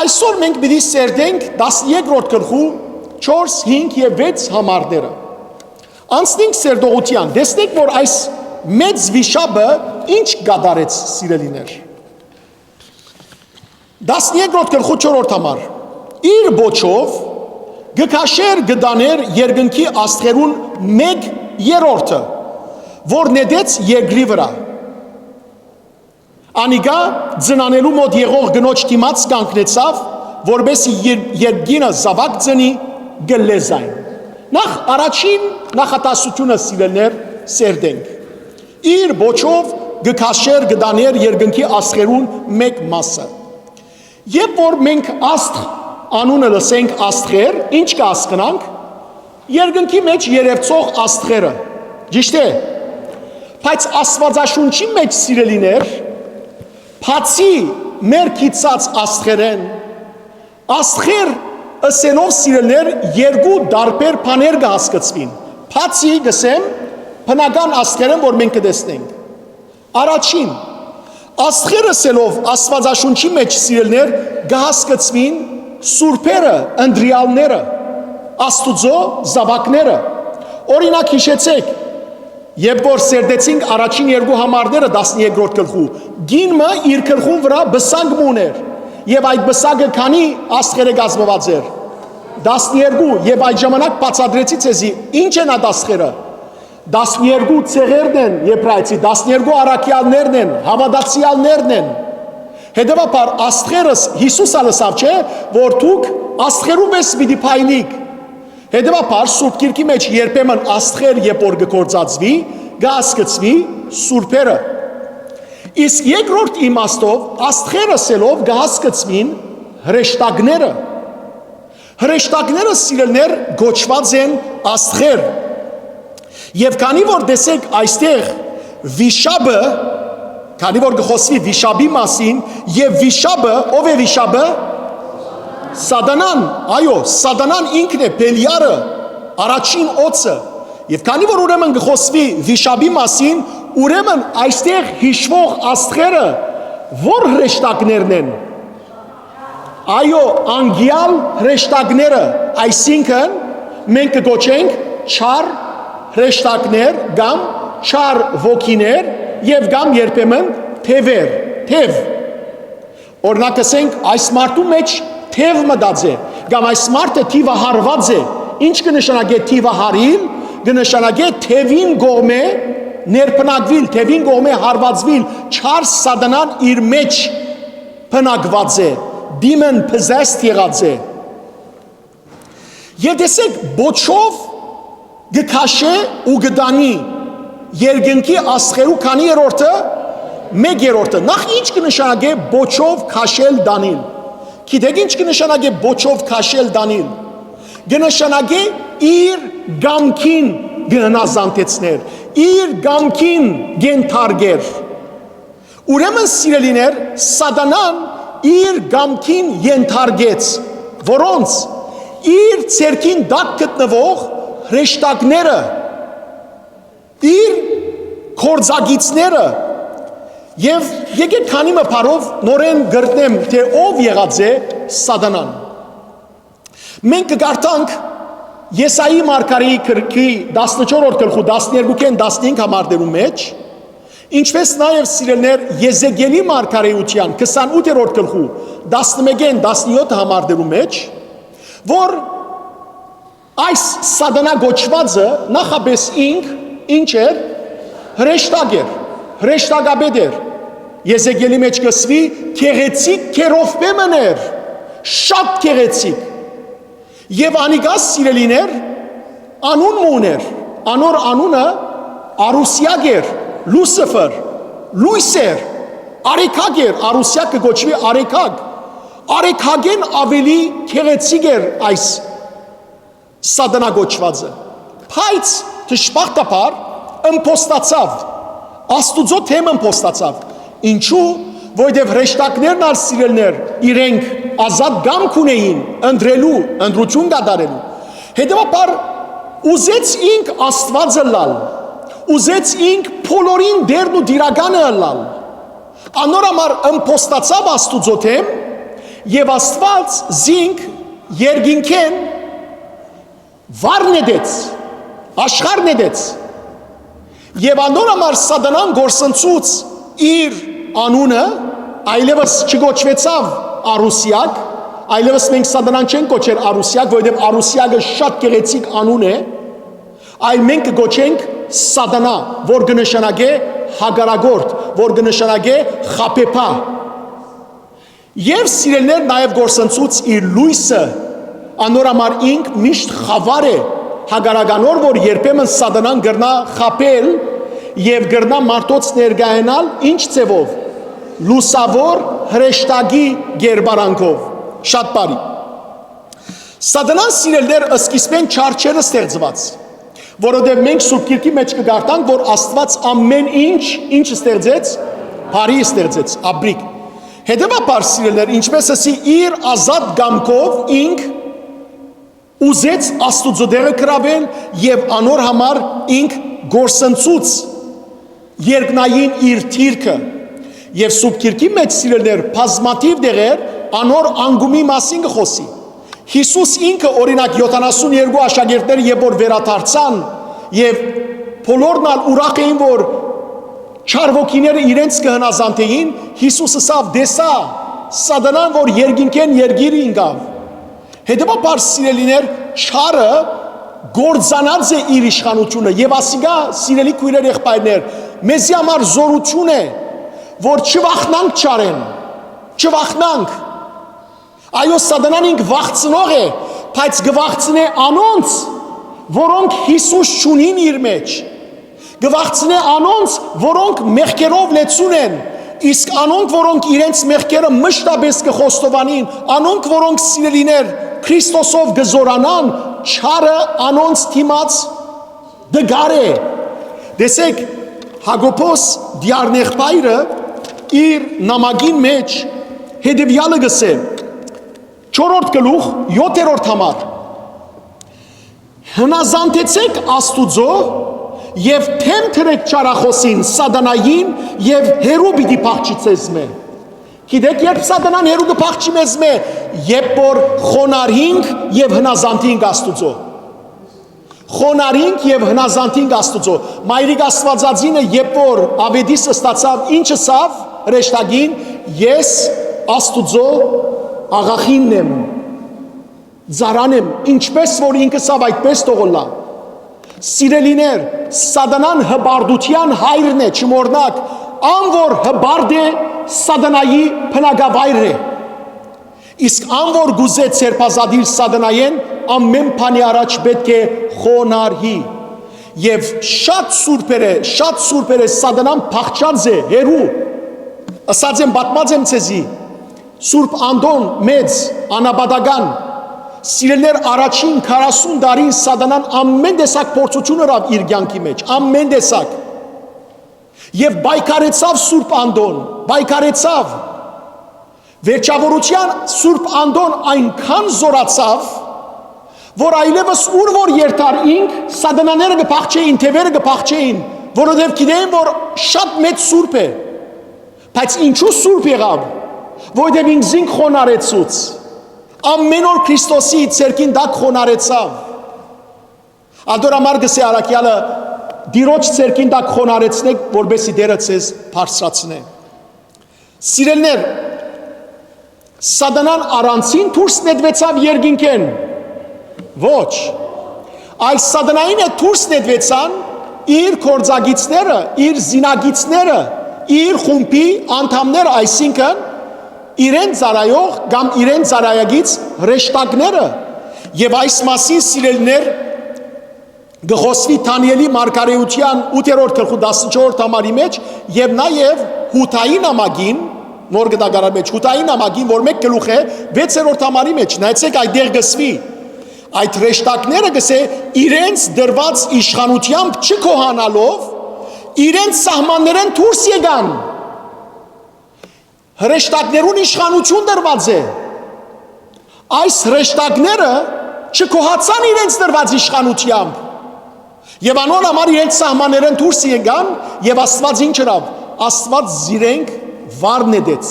Այսօր մենք պիտի սերտենք տասներկրորդ գլխու չորս, հինգ եւ վեց համարները։ Անցնենք սերտողութեան, տեսնենք, որ այս մեծ վիշապը ինչ կատարեց, սիրելիներ։ Տասներկրորդ գլխու չորրորդ համար։ Իր պոչով կը քաշէր, կը տանէր երկնքի աստղերուն մէկ երրորդը, որ նետեց երկրի վրայ։ Անիկա ծնանելու մօտ եղող կնոջ դիմաց կանգնեցաւ, որպէսզի եր-, երկինը զաւակ ծնի, կը լեզայն։ Նախ առաջին նախադասութիւնը, սիրելիներ, սերտենք։ Իր պոչով կը քաշէր, կը տանէր երկնքի աստղերուն մէկ մասը։ Երբ որ մենք աստղ անունը լսենք, աստղեր, ինչ կը հասկնանք, երկնքի մէջ երևցող աստղերը, ճիշդ է, բայց Աստուածաշունչի մէջ, սիրելիներ, բացի մեր գիտցած աստղերէն, աստղեր ըսելով, սիրելիներ, երկու տարբեր բաներ կը հասկցուին, բացի, կ'ըսեմ, բնական աստղերէն, որ մենք կը տեսնենք։ Առաջին, աստղեր ըսելով Աստուածաշունչի մէջ, սիրելիներ, կը հասկցուին սուրբերը, ընտրեալները, Աստուծոյ զաւակները։ Օրինակ, յիշեցէք, Երբ որ սերտեցինք առաջին երկու համարները, տասներկրորդ գլխու, կին մը իր գլխուն վրայ պսակ մը ունէր, եւ այդ պսակը քանի աստղերէ կազմուած էր։ Տասներկու։ Եւ այդ ժամանակ բացատրեցի ձեզի, ինչ են այդ աստղերը։ Տասներկու ցեղերն են, Եբրայեցի, տասներկու առաքեալներն են, հաւատացեալներն են։ Հետեւաբար, աստղերս, Յիսուս ալ ըսաւ, չէ՞, որ դուք աստղերու պէս պիտի փայլիք։ Հետեւաբար, Սուրբ Գիրքի մէջ երբեմն աստղեր, երբ որ կը գործածուի, կը հասկցուի սուրբերը։ Իսկ երկրորդ իմաստով, աստղեր ըսելով կը հասկցուին հրեշտակները։ Հրեշտակները, սիրելիներ, կոչուած են աստղեր։ Եւ քանի որ, տեսեք, այստեղ վիշապը, քանի որ կը խօսուի վիշապի մասին, եւ վիշապը, ո՞վ է վիշապը։ Սատանան, այո, Սատանան ինքն է, Բելիարը, առաջին օծը։ Եւ քանի որ, ուրեմն, կը խօսուի վիշապի մասին, ուրեմն այստեղ յիշուող աստղերը ո՞ր հրեշտակներն են։ Այո, անկեալ հրեշտակները, այսինքն մենք կը կոչենք չար հրեշտակներ կամ չար ոգիներ, եւ կամ երբեմն թեւեր, թեւ։ Օրինակ, ասենք, այս մարդու մէջ թեւ մտած է, կամ այս մարդը թիվը հարված է։ Ինչ կը նշանակէ թիվը հարիլ, կը նշանակէ թեւին կողմէ ներբնակուիլ, թեւին կողմէ հարվածուիլ, չար Սատանան իր մէջ բնակուած է, demon possessed եղած է։ Եւ տեսեք, բոչով կը քաշէ ու կը տանի երկնքի աստղերու քանի երրորդը, մէկ երրորդը։ Նախ, ինչ կը նշանակէ բոչով քաշել տանիլ։ Գիտեք, ինչ կը նշանակէ բոչով քաշել տանիլ։ Կը նշանակէ իր կամքին կը հնազանդեցներ, իր կամքին կ'ենթարկեր։ Ուրեմն, սիրելիներ, Սատանան իր կամքին յենթարկեց, որոնց իր ձեռքին տակ գտնուող հրեշտակները, իր գործակիցները, եւ եկեք քանի մը բառով նորէն գտնեմ, թէ ով եղած է Սատանան։ Մենք կը կարդանք Եսայի մարգարեի գրքի տասնչորսերորդ գլխու տասներկուքէն տասնհինգ համարներու մէջ, ինչպէս նաեւ, սիրելիներ, Եզեկիելի մարգարեութեան քսանութերորդ գլխու տասնմէկէն տասնյոթ համարներու մէջ, որ այս Սատանա կոչուածը նախապէս ինք ինչ էր, հրեշտակ էր, հրեշտակապետ էր։ Եզեկիելի մէջ կ'ըսուի, գեղեցիկ քերովբեմն էր, շատ գեղեցիկ։ Եւ անիկա, սիրելիներ, անուն մը ունէր, անոր անունը Արուսեակ էր, Լուսիֆեր, լոյս էր, արեգակ էր, Արուսեակ կը կոչուի արեգակ, արեգակէն աւելի գեղեցիկ էր այս Սատանա կոչուածը, բայց դժբախտաբար ըմբոստացաւ, Աստուծոյ դէմ ըմբոստացաւ։ Ինչու՞, որովհետեւ հրեշտակներն ալ, սիրելիներ, իրենք ազատ կամք ունէին ընտրելու, ընտրութիւն կատարելու։ Հետեւաբար, ուզեց ինք Աստուած ըլլալ, ուզեց ինք բոլորին Տէրն ու Տիրականը ըլլալ։ Անոր համար ըմբոստացաւ Աստուծոյ դէմ, եւ Աստուած զինք երկինքէն վար նետեց, աշխարհ նետեց։ Եւ անոր համար Սատանան կորսնցուց իր անունը, այլեւս չկոչուեցաւ Արուսեակ, այլեւս մենք Սատանան չենք կոչեր Արուսեակ, որովհետեւ Արուսեակը շատ գեղեցիկ անուն է, այլ մենք կը կոչենք Սատանա, որ կը նշանակէ հակառակորդ, որ կը նշանակէ խաբեբայ։ Եւ, սիրելիներ, նաեւ կորսնցուց իր լոյսը, անոր համար ինք միշտ խաւար է, հակառակ անոր, որ երբեմն Սատանան կրնայ խաբել եւ կրնայ մարդոց ներկայանալ ինչ ձեւով, լուսաւոր հրեշտակի կերպարանքով։ Շատ բարի։ Սատանան, սիրելիներ, սկիզբէն չար չէր ստեղծուած, որովհետեւ մենք Սուրբ Գիրքի մէջ կը կարդանք, որ Աստուած ամէն ինչ, ինչ ստեղծեց, բարի ստեղծեց, ապրիկ։ Հետեւաբար, սիրելիներ, ինչպէս ասի, իր ազատ կամքով ինք ուզեց Աստուծոյ դեղը գրաւել եւ անոր համար ինք կորսնցուց երկնային իր դիրքը։ Եւ Սուրբ Գիրքի մէջ, սիրելիներ, բազմաթիւ դեղեր անոր անկումը մասին կը խօսի։ Յիսուս ինքը, օրինակ, յոթանասուն երկու աշակերտները երբ որ վերադարձան եւ բոլորն ալ ուրախ էին որ չար ոգիները իրենց կը հնազանդէին, Յիսուս ըսաւ. «Տեսայ, Սատանան որ երկինքէն երկիրը ինկաւ»։ Հետեւաբար, սիրելիներ, չարը կործանած է իր իշխանութիւնը, եւ ասիկա, սիրելի քոյրեր, եղբայրներ, մեզի համար զօրութիւն է, որ չվախնանք չարէն, չվախնանք։ Այո, Սատանան ինք վախցնող է, բայց կը վախցնէ անոնց, որոնք Յիսուս չունին իր մեջ։ Կը վախցնէ անոնց, որոնք մեղքերով լեցուն են, իսկ անոնք, որոնք իրենց մեղքերը մշտապէս կը խոստովանին, անոնք, որոնք, սիրելիներ, Քրիստոսով կը զօրանան, չարը անոնց դիմաց դգար է։ Տեսեք, Յակոբոս դիարնեղբայրը իր նամակին մեջ հետեւեալը կ'ըսէ. չորրորդ գլուխ, յոթերորդ համար. «Հնազանդեցէք Աստուծոյ եւ դէմ դրէք չարախօսին, Սատանային, եւ հեռու պիտի փախչի ձեզմէ»։ Գիտեք, երբ Սատանան հեռու կը փախչի մեզմէ, երբ որ խոնարհինք եւ հնազանդինք Աստուծոյ։ Խոնարհինք եւ հնազանդինք Աստուծոյ։ Մայրիկ Աստուածածինը, երբ որ աւետիս ստացաւ, ինչ ըսաւ հրեշտակին. «Ես Աստուծոյ աղախինն եմ, ծառան եմ, ինչպես որ ինք ըսաւ, այդպես թող ըլլայ»։ Սիրելիներ, Սատանան հպարտութեան հայրն է, չմոռնաք, ան որ հպարտ է, Սատանայի բնակավայրն է։ Իսկ ան որ կ'ուզէ ձերբազատիլ Սատանայէն, ամէն բանի առաջ պէտք է խոնարհի։ Եւ շատ սուրբերէ, շատ սուրբերէ Սատանան փախչած է հեռու։ Ըսած եմ, պատմած եմ ձեզի, Սուրբ Անտոն մեծ, անապատական, սիրելիներ, առաջին քառասուն տարին Սատանան ամէն տեսակ փորձութիւն ըրաւ իր կեանքի մեջ, ամէն տեսակ։ Եւ պայքարեցաւ Սուրբ Անտոն, պայքարեցաւ։ Վերջաւորութեան Սուրբ Անտոն այնքան զօրացաւ, որ այլեւս ուր որ երթար ինք, սատանաները կը փախչէին, թեւերը կը փախչէին, որովհետեւ գիտէին, որ շատ մեծ սուրբ է։ Բայց ինչու սուրբ եղաւ, որովհետեւ ինքզինք խոնարհեցուց, ամէն օր Քրիստոսի ձեռքին տակ խոնարհեցաւ։ Ատոր համար կ'ըսէ առաքեալը. «Տիրոջ ձեռքին տակ խոնարհեցնէք, որպեսզի Տէրը ձեզ բարձրացնէ»։ Սիրելիներ, Սատանան առանձին դուրս նետուեցաւ երկինքէն։ Ոչ։ Այլ Սատանային հետ դուրս նետուեցան իր գործակիցները, իր զինակիցները, իր խումբի անդամները, այսինքն իրեն ծառայող կամ իրեն ծառայակից հրեշտակները։ Եւ այս մասին, սիրելիներ, կը խօսուի Դանիէլի մարգարէութեան ութերորդ գլխու տասնչորսերորդ համարի մեջ, եւ նաեւ Յուդայի նամակին, նոր գտակարար մեջ, Յուդայի նամակին, որ մէկ գլուխ է, վեցերորդ համարի մեջ, նայեցէք, այդտեղ կ'ըսուի. «Այդ հրեշտակները», կ'ըսէ, «իրենց դրուած իշխանութեամբ չկոհանալով, իրենց սահմաններէն դուրս եկան»։ Հրեշտակներուն իշխանութիւն տրուած է։ Այս հրեշտակները չկոհացան իրենց տրուած իշխանութեամբ, եւ անոր համար իրենց սահմաններէն դուրս եկան, եւ Աստուած ինչ ըրաւ, Աստուած զիրենք վար նետեց։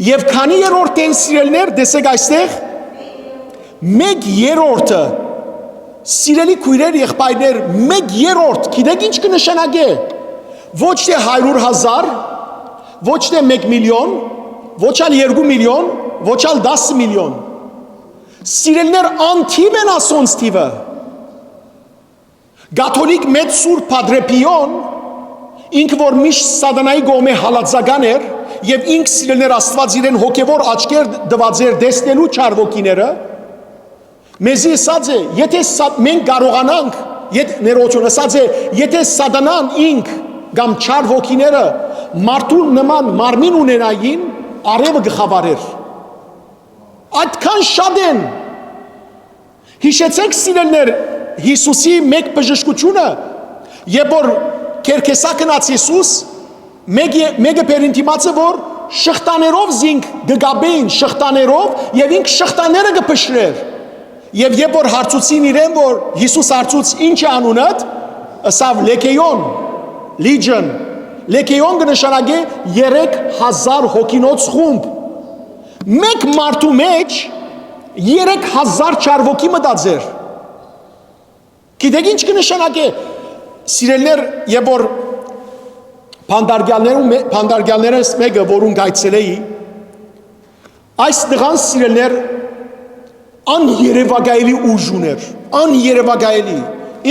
Եւ քանի երրորդ են, սիրելիներ, տեսեք այստեղ, մէկ երրորդը, սիրելի քոյրեր, եղբայրներ, մէկ երրորդ, գիտեք ինչ կը նշանակէ, ոչ թէ հարիւր հազար, ոչ թէ մէկ միլիոն, ոչ ալ երկու միլիոն, ոչ ալ տասը միլիոն։ Սիրելիներ, անթիւ են ասոնց թիւը։ Կաթոլիկ մեծ սուրբ Պատրե Պիոն, ինքը որ միշտ սատանայի կողմէ հալածական էր, եւ ինք, սիրելիներ, Աստուած իրեն հոգեվոր աչքեր տուած էր տեսնելու չար ոգիները, մեզի ըսած է, եթե սա-, մենք կարողանանք, եթ-, ներողություն, ըսած է, եթե սատանան ինք կամ չար ոգիները մարդուն նման մարմին ունենային, արեւը կը խավարէր։ Այդքան շատ են։ Յիշեցեք, սիրելիներ, Յիսուսի մէկ բժշկութիւնը, երբ որ կերկեսա գնաց Յիսուս, մէկ-, մէկը բերին դիմացը, որ շղթաներով զինք կը կապէին, շղթաներով, եւ ինք շղթաները կը փշրէր։ Եւ երբ որ հարցուցին իրեն, որ Յիսուս հարցուց. «Ի՞նչ է անունդ»։ Ըսաւ. «Լեգեոն», Լիջն, Լեգեոն կը նշանակէ երեք հազար հոգինոց խումբ։ Մէկ մարդու մեջ երեք հազար չար ոգի մտած էր։ Գիտեք ինչ կը նշանակէ։ Սիրելիներ, եւ որ փանդարգեալներուն մէ-, փանդարգեալներէս մէկը, որուն կայցելեի, այս տղան, սիրելիներ, աներեւակայելի ուժ ունէր, աներեւակայելի։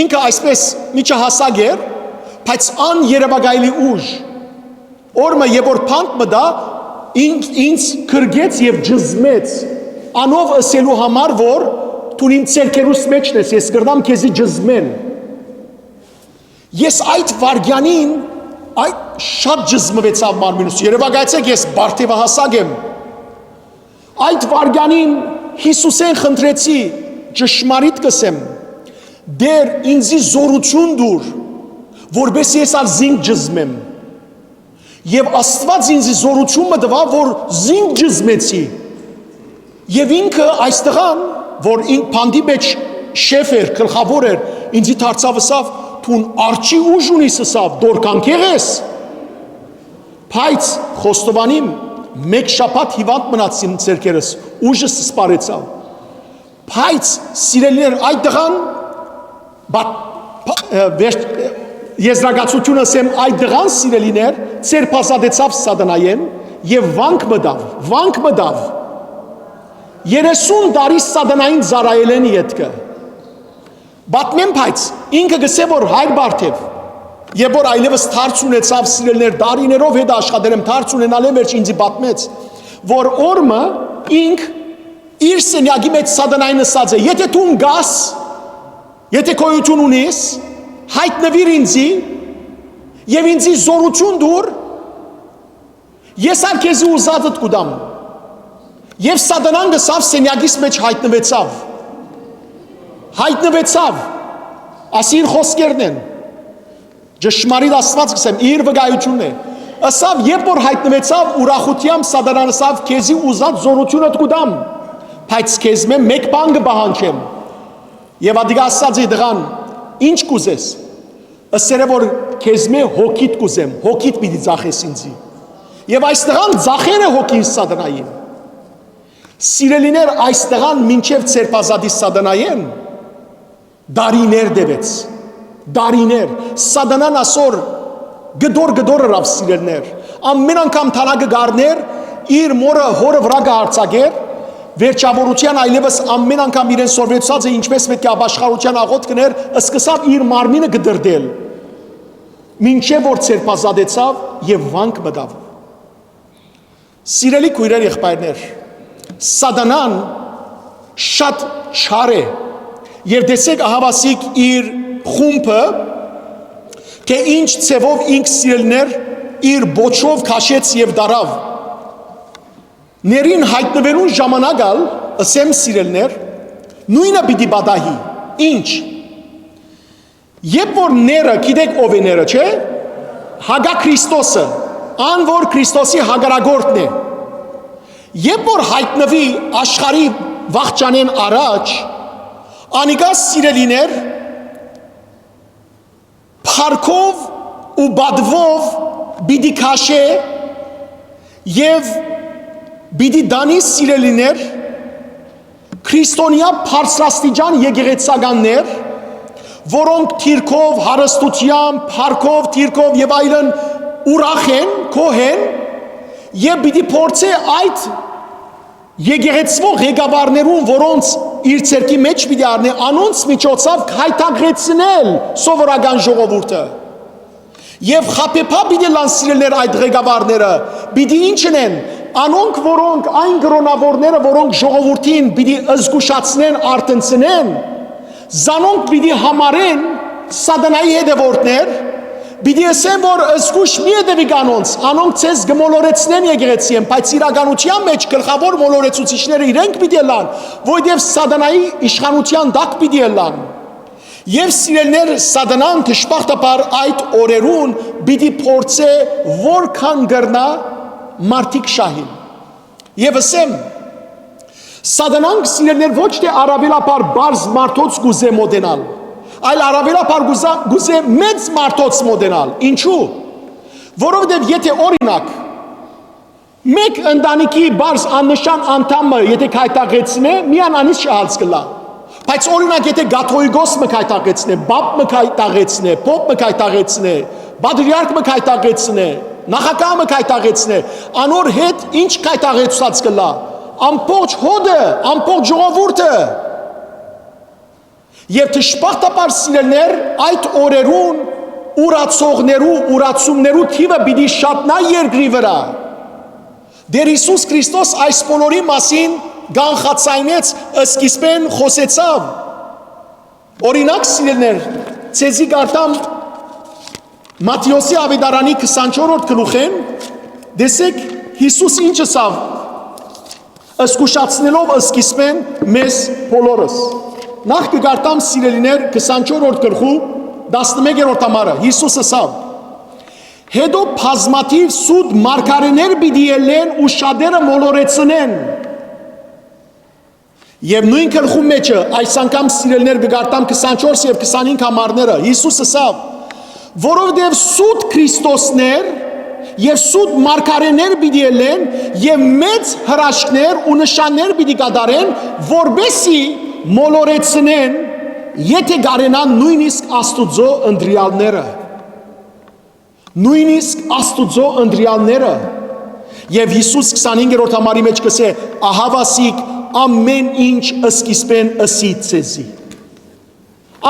Ինքը այսպես միջահասակ էր, բայց աներեւակայելի ուժ։ Օրը մը, երբ որ փանդ մտայ, ինձ, ինձ գրկեց եւ ճզմեց, անով ըսելու համար, որ դուն իմ ձեռքերուս մէջն ես, ես կրնամ քեզի ճզմել։ Ես այդ վայրկեանին, այդ շատ ճզմուեցաւ մարմինս։ Երեւակայեցէք, ես բարդեւահասակ եմ։ Այդ վայրկեանին Յիսուսէն խնդրեցի. «Ճշմարիտ կ'ըսեմ, Տէր, ինձի զօրութիւն տուր, որպէս ես ալ զինք ճզմեմ»։ Եւ Աստուած ինձի զօրութիւն մը տուաւ, որ զինք ճզմեցի։ Եւ ինքը, այս տղան, որ ինք փանդի մէջ շեֆ էր, գլխաւոր էր, ինձի դարձաւ, ըսաւ. «Դուն արջի ուժ ունիս», ըսաւ, «դորքանքեղ ես»։ Բայց խոստովանիմ, մէկ շաբաթ հիւանդ մնացին ձեռքերս, ուժս սպառեցաւ։ Բայց, սիրելիներ, այդ տղան, բա-, բա-, ը, վերջ-, ը, եզրակացութիւնը ասեմ, այդ տղան, սիրելիներ, ձերբազատեցաւ սատանայէն եւ վանք մտաւ, վանք մտաւ։ Երեսուն տարի սատանային ծառայելէն ետքը։ Պատմեմ, բայց ինքը կ'ըսէ, որ հայր բարդեւ, երբ որ այլեւս դարձ ունեցաւ, սիրելիներ, տարիներով հետ աշխատել եմ, դարձ ունենալէն վերջ ինձի պատմեց, որ օրը մը ինք իր սենյակի մեջ սատանային ըսած է. «Եթէ դուն կաս, եթէ գոյութիւն ունիս, յայտնուիր ինձի եւ ինձի զօրութիւն տուր, ես ալ քեզի ուզածդ կու տամ»։ Եւ սատանան գսաւ սենյակիս մէջ յայտնուեցաւ։ Յայտնուեցաւ, ասի, իր խօսքերն են։ Ճշմարիտ Աստուած կ'ըսեմ, իր վկայութիւնն է։ Ըսաւ, երբ որ յայտնուեցաւ, ուրախութեամբ սատանան ըսաւ. «Քեզի ուզած զօրութիւնդ կու տամ, բայց քեզմէ մէկ բան կը պահանջեմ»։ Եւ ատիկա ըսած է տղան. «Ի՞նչ կ'ուզես»։ Ըսեր է, որ «Քեզմէ հոգիդ կ'ուզեմ, հոգիդ պիտի ծախես ինձի»։ Եւ այս տղան ծախեր է հոգին սատանային։ Սիրելիներ, այս տղան մինչեւ ձերբազատի սատանայէն տարիներ տեւեց, տարիներ։ Սատանան ասոր կտոր-կտոր ըրաւ, սիրելիներ։ Ամեն անգամ դանակը կ'առնէր, իր մօրը, հօրը վրայ կ'արձակէր, վերջաւորութեան այլեւս ամեն անգամ իրեն սորվեցած է, ինչպես պէտք է ապաշխարութեան աղօթք ընէր, սկսաւ իր մարմինը կտրտել, մինչեւ որ ձերբազատեցաւ եւ վանք մտաւ։ Սիրելի քոյրեր, եղբայրներ, սատանան շատ չար է, եւ տեսեք, ահաւասիկ իր խումբը, թէ ինչ ձեւով ինք, սիրելիներ, իր պոչով քաշեց եւ տարաւ։ Ներին յայտնուելուն ժամանակ ալ, ըսեմ, սիրելիներ, նոյնը պիտի պատահի։ Ի՞նչ։ Երբ որ ները, գիտեք ով է ները, չէ՞, հակա Քրիստոսը, ան որ Քրիստոսի հակառակորդն է, երբ որ յայտնուի աշխարհի վախճանէն առաջ, անիկա, սիրելիներ, փառքով ու պատվով պիտի քաշէ եւ պիտի տանի, սիրելիներ, քրիստոնեայ բարձրաստիճան եկեղեցականներ, որոնք դիրքով, հարստությամբ, փառքով, դիրքով եւ այլն ուրախ են, գոհ են, եւ պիտի փորձէ այդ եկեղեցւոյ ղեկավարներուն, որոնց իր ձեռքի մէջ պիտի առնէ, անոնց միջոցով գայթակղեցնել սովորական ժողովուրդը։ Եւ խաբեբայ պիտի ըլլան, սիրելիներ, այդ ղեկավարները, պիտի ի՞նչ ընեն, անոնք, որոնք, այն կրօնաւորները, որոնք ժողովուրդին պիտի զգուշացնեն, արթնցնեն, զանոնք պիտի համարեն սատանայի հետեւորդներ, պիտի ըսեն, որ զգուշ մի հետեւիք անոնց, անոնք ձեզ կը մոլորեցնեն եկեղեցիէն, բայց իրականութեան մէջ գլխաւոր մոլորեցուցիչները իրենք պիտի ըլլան, որովհետեւ սատանայի իշխանութեան տակ պիտի ըլլան։ Եւ, սիրելիներ, սատանան, դժբախտաբար, այդ օրերուն պիտի փորձէ որքան կրնայ մարդիկ շահիլ։ Եվ ըսեմ, սատանան, սիրելիներ, ոչ թէ առաւելաբար պարզ մարդոց կ'ուզէ մոտենալ, այլ առաւելաբար կ'ուզա-, կ'ուզէ մեծ մարդոց մոտենալ։ Ինչու՞։ Որովհետեւ, եթէ, օրինակ, մէկ ընտանիքի պարզ աննշան անդամը եթէ գայթակղեցնէ, միայն անից շահած կ'ըլլայ։ Բայց օրինակ, եթե կաթողիկոս մը գայթակղեցնէ, պապ մը գայթակղեցնէ, պոպ մը գայթակղեցնէ, պատրիարք մը գայթակղեցնէ, նախագահ մը գայթակղեցնէ, անոր հետ ինչ գայթակղեցուցած կ'ըլլայ։ Ամբողջ հօդը, ամբողջ ժողովուրդը։ Եւ դժբախտաբար, սիրելիներ, այդ օրերուն ուրացողներու, ուրացումներու թիւը պիտի շատնայ երկրի վրայ։ Տէր Յիսուս Քրիստոս այս բոլորի մասին կանխաձայնեց, սկիզբէն խօսեցաւ։ Օրինակ, սիրելիներ, ձեզի կարդամ Մատթէոսի աւետարանի քսանչորսերորդ գլուխէն, տեսէք, Յիսուս ինչ ըսաւ, զգուշացնելով սկիզբէն մեզ բոլորս։ Նախ կը կարդամ, սիրելիներ, քսանչորսերորդ գլխու տասնմեկերորդ համարը։ Յիսուս ըսաւ. «Հետո բազմաթիւ սուտ մարգարէներ պիտի ելլեն ու շատերը մոլորեցնեն»։ Եւ նոյն գլխու մէջը, այս անգամ, սիրելիներ, կը կարդամ քսանչորս եւ քսանհինգ համարները, Յիսուս ըսաւ. «Որովհետեւ սուտ Քրիստոսներ եւ սուտ մարգարէներ պիտի ելլեն եւ մեծ հրաշքներ ու նշաններ պիտի կատարեն, որպեսզի մոլորեցնեն, եթե կարենան, նոյնիսկ Աստուծոյ ընտրեալները»։ Նոյնիսկ Աստուծոյ ընտրեալները։ Եւ Յիսուս քսանհինգերորդ համարի մէջ կ'ըսէ. «Ահաւասիկ, ամէն ինչ սկիզբէն ըսի ձեզի»։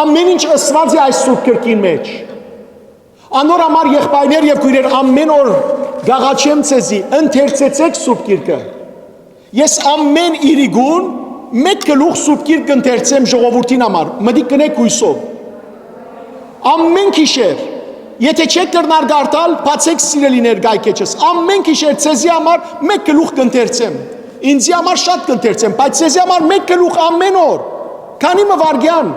Ամէն ինչ ըսուած է այս Սուրբ Գրքին մէջ։ Անոր համար, եղբայրներ եւ քոյրեր, ամէն օր կ'աղաչեմ ձեզի, ընթերցեցէք Սուրբ Գիրքը։ Ես ամէն իրիկուն մէկ գլուխ Սուրբ Գիրք կ'ընթերցեմ ժողովուրդին համար, մտիկ կ'ընէք հոյսով։ Ամէն գիշեր, եթե չէք կրնար կարդալ, բացէք, սիրելիներ, կայքէջս։ Ամէն գիշեր ձեզի համար մէկ գլուխ կ'ընթերցեմ։ Ինձի համար շատ կ'ընթերցեմ, բայց ձեզի համար մէկ գլուխ ամէն օր։ Քանի մը վայրկեան։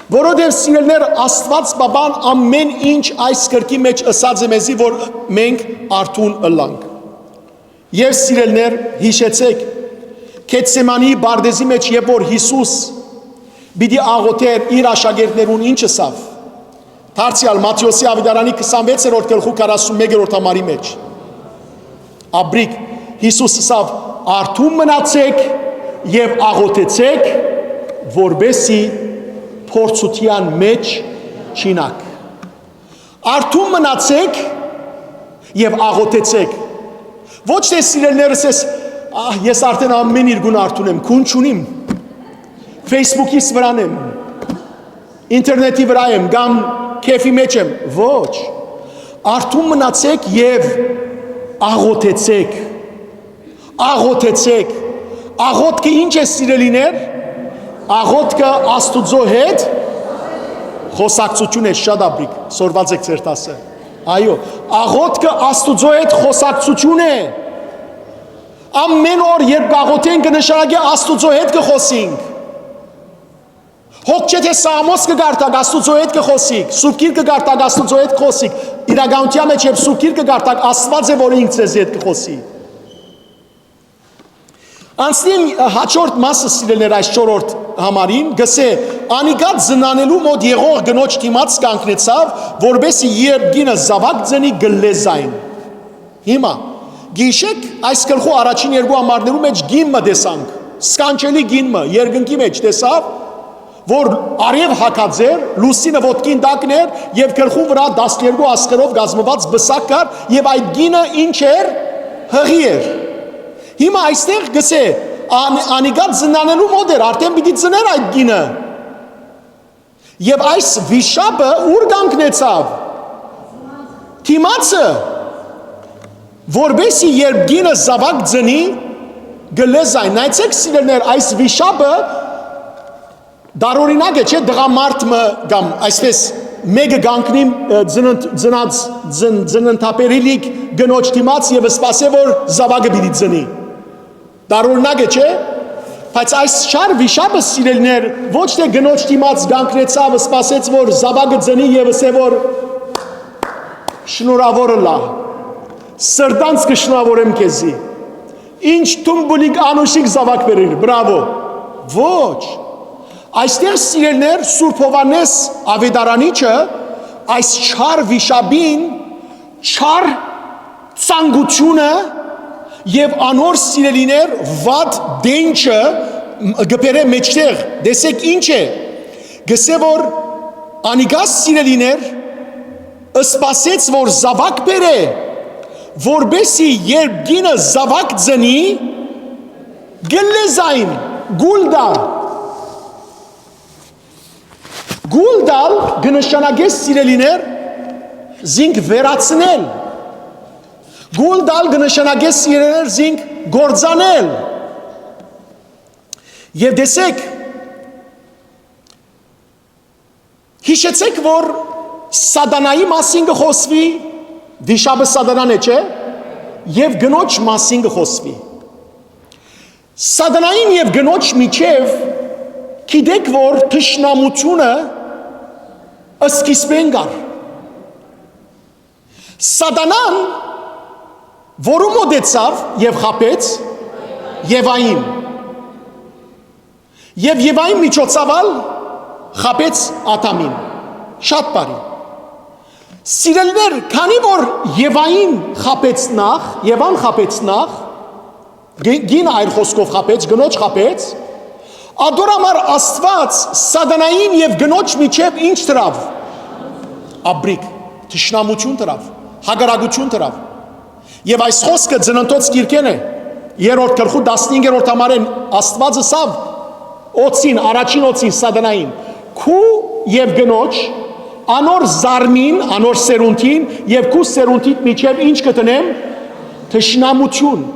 Որովհետեւ, սիրելիներ, Աստուած Պապան ամէն ինչ այս գրքի մէջ ըսած է մեզի, որ մենք արթուն ըլլանք։ Եւ, սիրելիներ, յիշեցէք, Գեթսեմանի պարտէզի մէջ, երբ որ Յիսուս պիտի աղօթէր, իր աշակերտներուն ինչ ըսաւ։ Դարձեալ Մատթէոսի աւետարանի քսանվեցերորդ գլխու քառասունմեկերորդ համարի մէջ։ Աբրիկ, Յիսուս ըսաւ. «Արթուն մնացէք եւ աղօթեցէք, որպեսզի փորձութեան մէջ չիյնաք»։ Արթուն մնացէք եւ աղօթեցէք։ Ոչ թէ, սիրելիներս, ես, ահ, ես արդեն ամէն իրկուն արթուն եմ, քուն չունիմ, Facebook-իս վրան եմ, ինտերնետի վրայ եմ կամ քեֆի մէջ եմ։ Ոչ։ Արթուն մնացէք եւ աղօթեցէք։ Աղօթեցէք։ Աղօթքը ի՞նչ է, սիրելիներ։ Աղօթքը Աստուծոյ հետ խոսակցութիւն է, շատ աբրիկ, սորված եք ձեր դասը։ Այո, աղօթքը Աստուծոյ հետ խոսակցութիւն է։ Ամէն օր, երբ կաղօթենք, կը նշանակէ Աստուծոյ հետ կը խօսինք։ Հոգ չէ թէ Սաղմոս կը կարդաք, Աստուծոյ հետ կը խօսիք, Սուրբ Գիրք կը կարդաք, Աստուծոյ հետ կը խօսիք։ Իրականութեան մէջ, երբ Սուրբ Գիրք կը կարդաք, Աստուած է, որ ինք ձեզի հետ կը խօսի։ Անցնեմ հաջորդ մասը, սիրելիներ, այս չորրորդ համարին, գսէ. «Անիկա ծնանելու մօտ եղող կնոջ դիմաց կանգնեցաւ, որպեսզի երբ կինը զաւակ ծնի, կլլէ զայն»։ Հիմա, գիշեր այս գլխու առաջին երկու համարներու մէջ կին մը տեսանք, սքանչելի կին մը, երկնքի մէջ տեսաւ, որ արեւ հագած էր, լուսինը ոտքին տակն էր եւ գլխու վրայ տասներկու աստղերով կազմուած պսակ կար եւ այդ կինը ինչ էր, յղի էր։ Հիմա այստեղ գսէ, ան-, անիկա ծնանելու մօտ էր, արդէն պիտի ծներ այդ կինը։ Եւ այս վիշապը ո՞ւր կանգնեցաւ։ Դիմացը, որպեսզի երբ կինը զաւակ ծնի, կլլէ զայն։ Նայեցէք, սիրելիներ, այս վիշապը տարօրինակ է, չէ՞, տղամարդ մը կամ այսպես մէկը կանգնի, ը, ծննդ-, ծնած, ծն-, ծննդաբերելիք կնոջ դիմաց եւ սպասէ, որ զաւակը պիտի ծնի։ Տարօրինակ է, չէ՞։ Բայց այս չար վիշապը, սիրելիներ, ոչ թէ կնոջ դիմաց կանգնեցաւ, սպասեց, որ զաւակը ծնի եւ ըսէ, որ շնորհաւոր ըլլայ, սրտանց կը շնորհաւորեմ քեզի, ինչ թումբուլիկ անուշիկ զաւակ բերիր, բրավո։ Ոչ։ Այստեղ, սիրելիներ, Սուրբ Յովհաննէս Աւետարանիչը այս չար վիշապին չար ցանկութիւնը եւ անոր, սիրելիներ, վատ դենչը կը բերէ մէջտեղ, տեսէք ինչ է, կ'ըսէ որ անիկա, սիրելիներ, սպասեց որ զաւակ բերէ, որպէսզի երբ կինը զաւակ ծնի, կ'ըլլէ զայն, կուլ տայ։ Կուլ տալ կը նշանակէ, սիրելիներ, զինք վերացնել։ Կուլ տալ կը նշանակէ, սիրելիներ, զինք կործանել։ Եւ տեսեք, յիշեցեք որ Սատանայի մասին կը խօսուի, վիշապը Սատանան է, չէ՞, եւ կնոջ մասին կը խօսուի։ Սատանային եւ կնոջ միջեւ գիտեք որ թշնամութիւնը սկիզբէն կար։ Սատանան որու մօտեցաւ եւ խաբեց Եվային, եւ Եվային միջոցաւ ալ խաբեց Ադամին։ Շատ բարի։ Սիրելիներ, քանի որ Եվային խաբեց նախ, Եվան խաբեց նախ, գ-, գին այլ խոսքով խաբեց, կնոջ խաբեց, ատոր համար Աստուած Սատանային եւ կնոջ միջեւ ինչ դրաւ։ Աբրիկ, թշնամութիւն դրաւ, հակառակութիւն դրաւ։ Եւ այս խօսքը Ծննդոց գիրքէն է, երրորդ գլխու տասնհինգերորդ համարէն Աստուած ըսաւ օծին, առաջին օծին Սատանային. «Քու եւ կնոջ, անոր զարմին, անոր սերունդին եւ քու սերունդիդ միջեւ ինչ կը դնեմ։ Թշնամութիւն։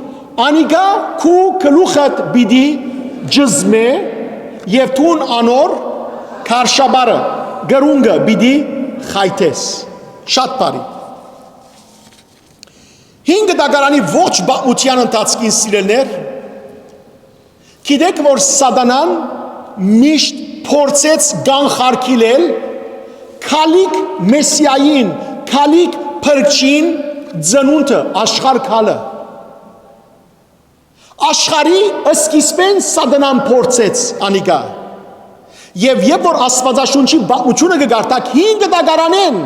Անիկա քու գլուխդ պիտի ճզմէ եւ դուն անոր քարշապարը, կրունկը պիտի խայթես»։ Շատ բարի։ Հին Կտակարանի ողջ պատմութեան ընթացքին, սիրելիներ, գիտեք որ Սատանան միշտ փորձեց կանխարգիլել գալիք Մեսիային, գալիք Փրկչին ծնունդը, աշխարհ գալը։ Աշխարհի սկիզբէն Սատանան փորձեց անիկա։ Եւ երբ որ Աստուածաշունչի պատմութիւնը կը կարդաք Հին Կտակարանէն,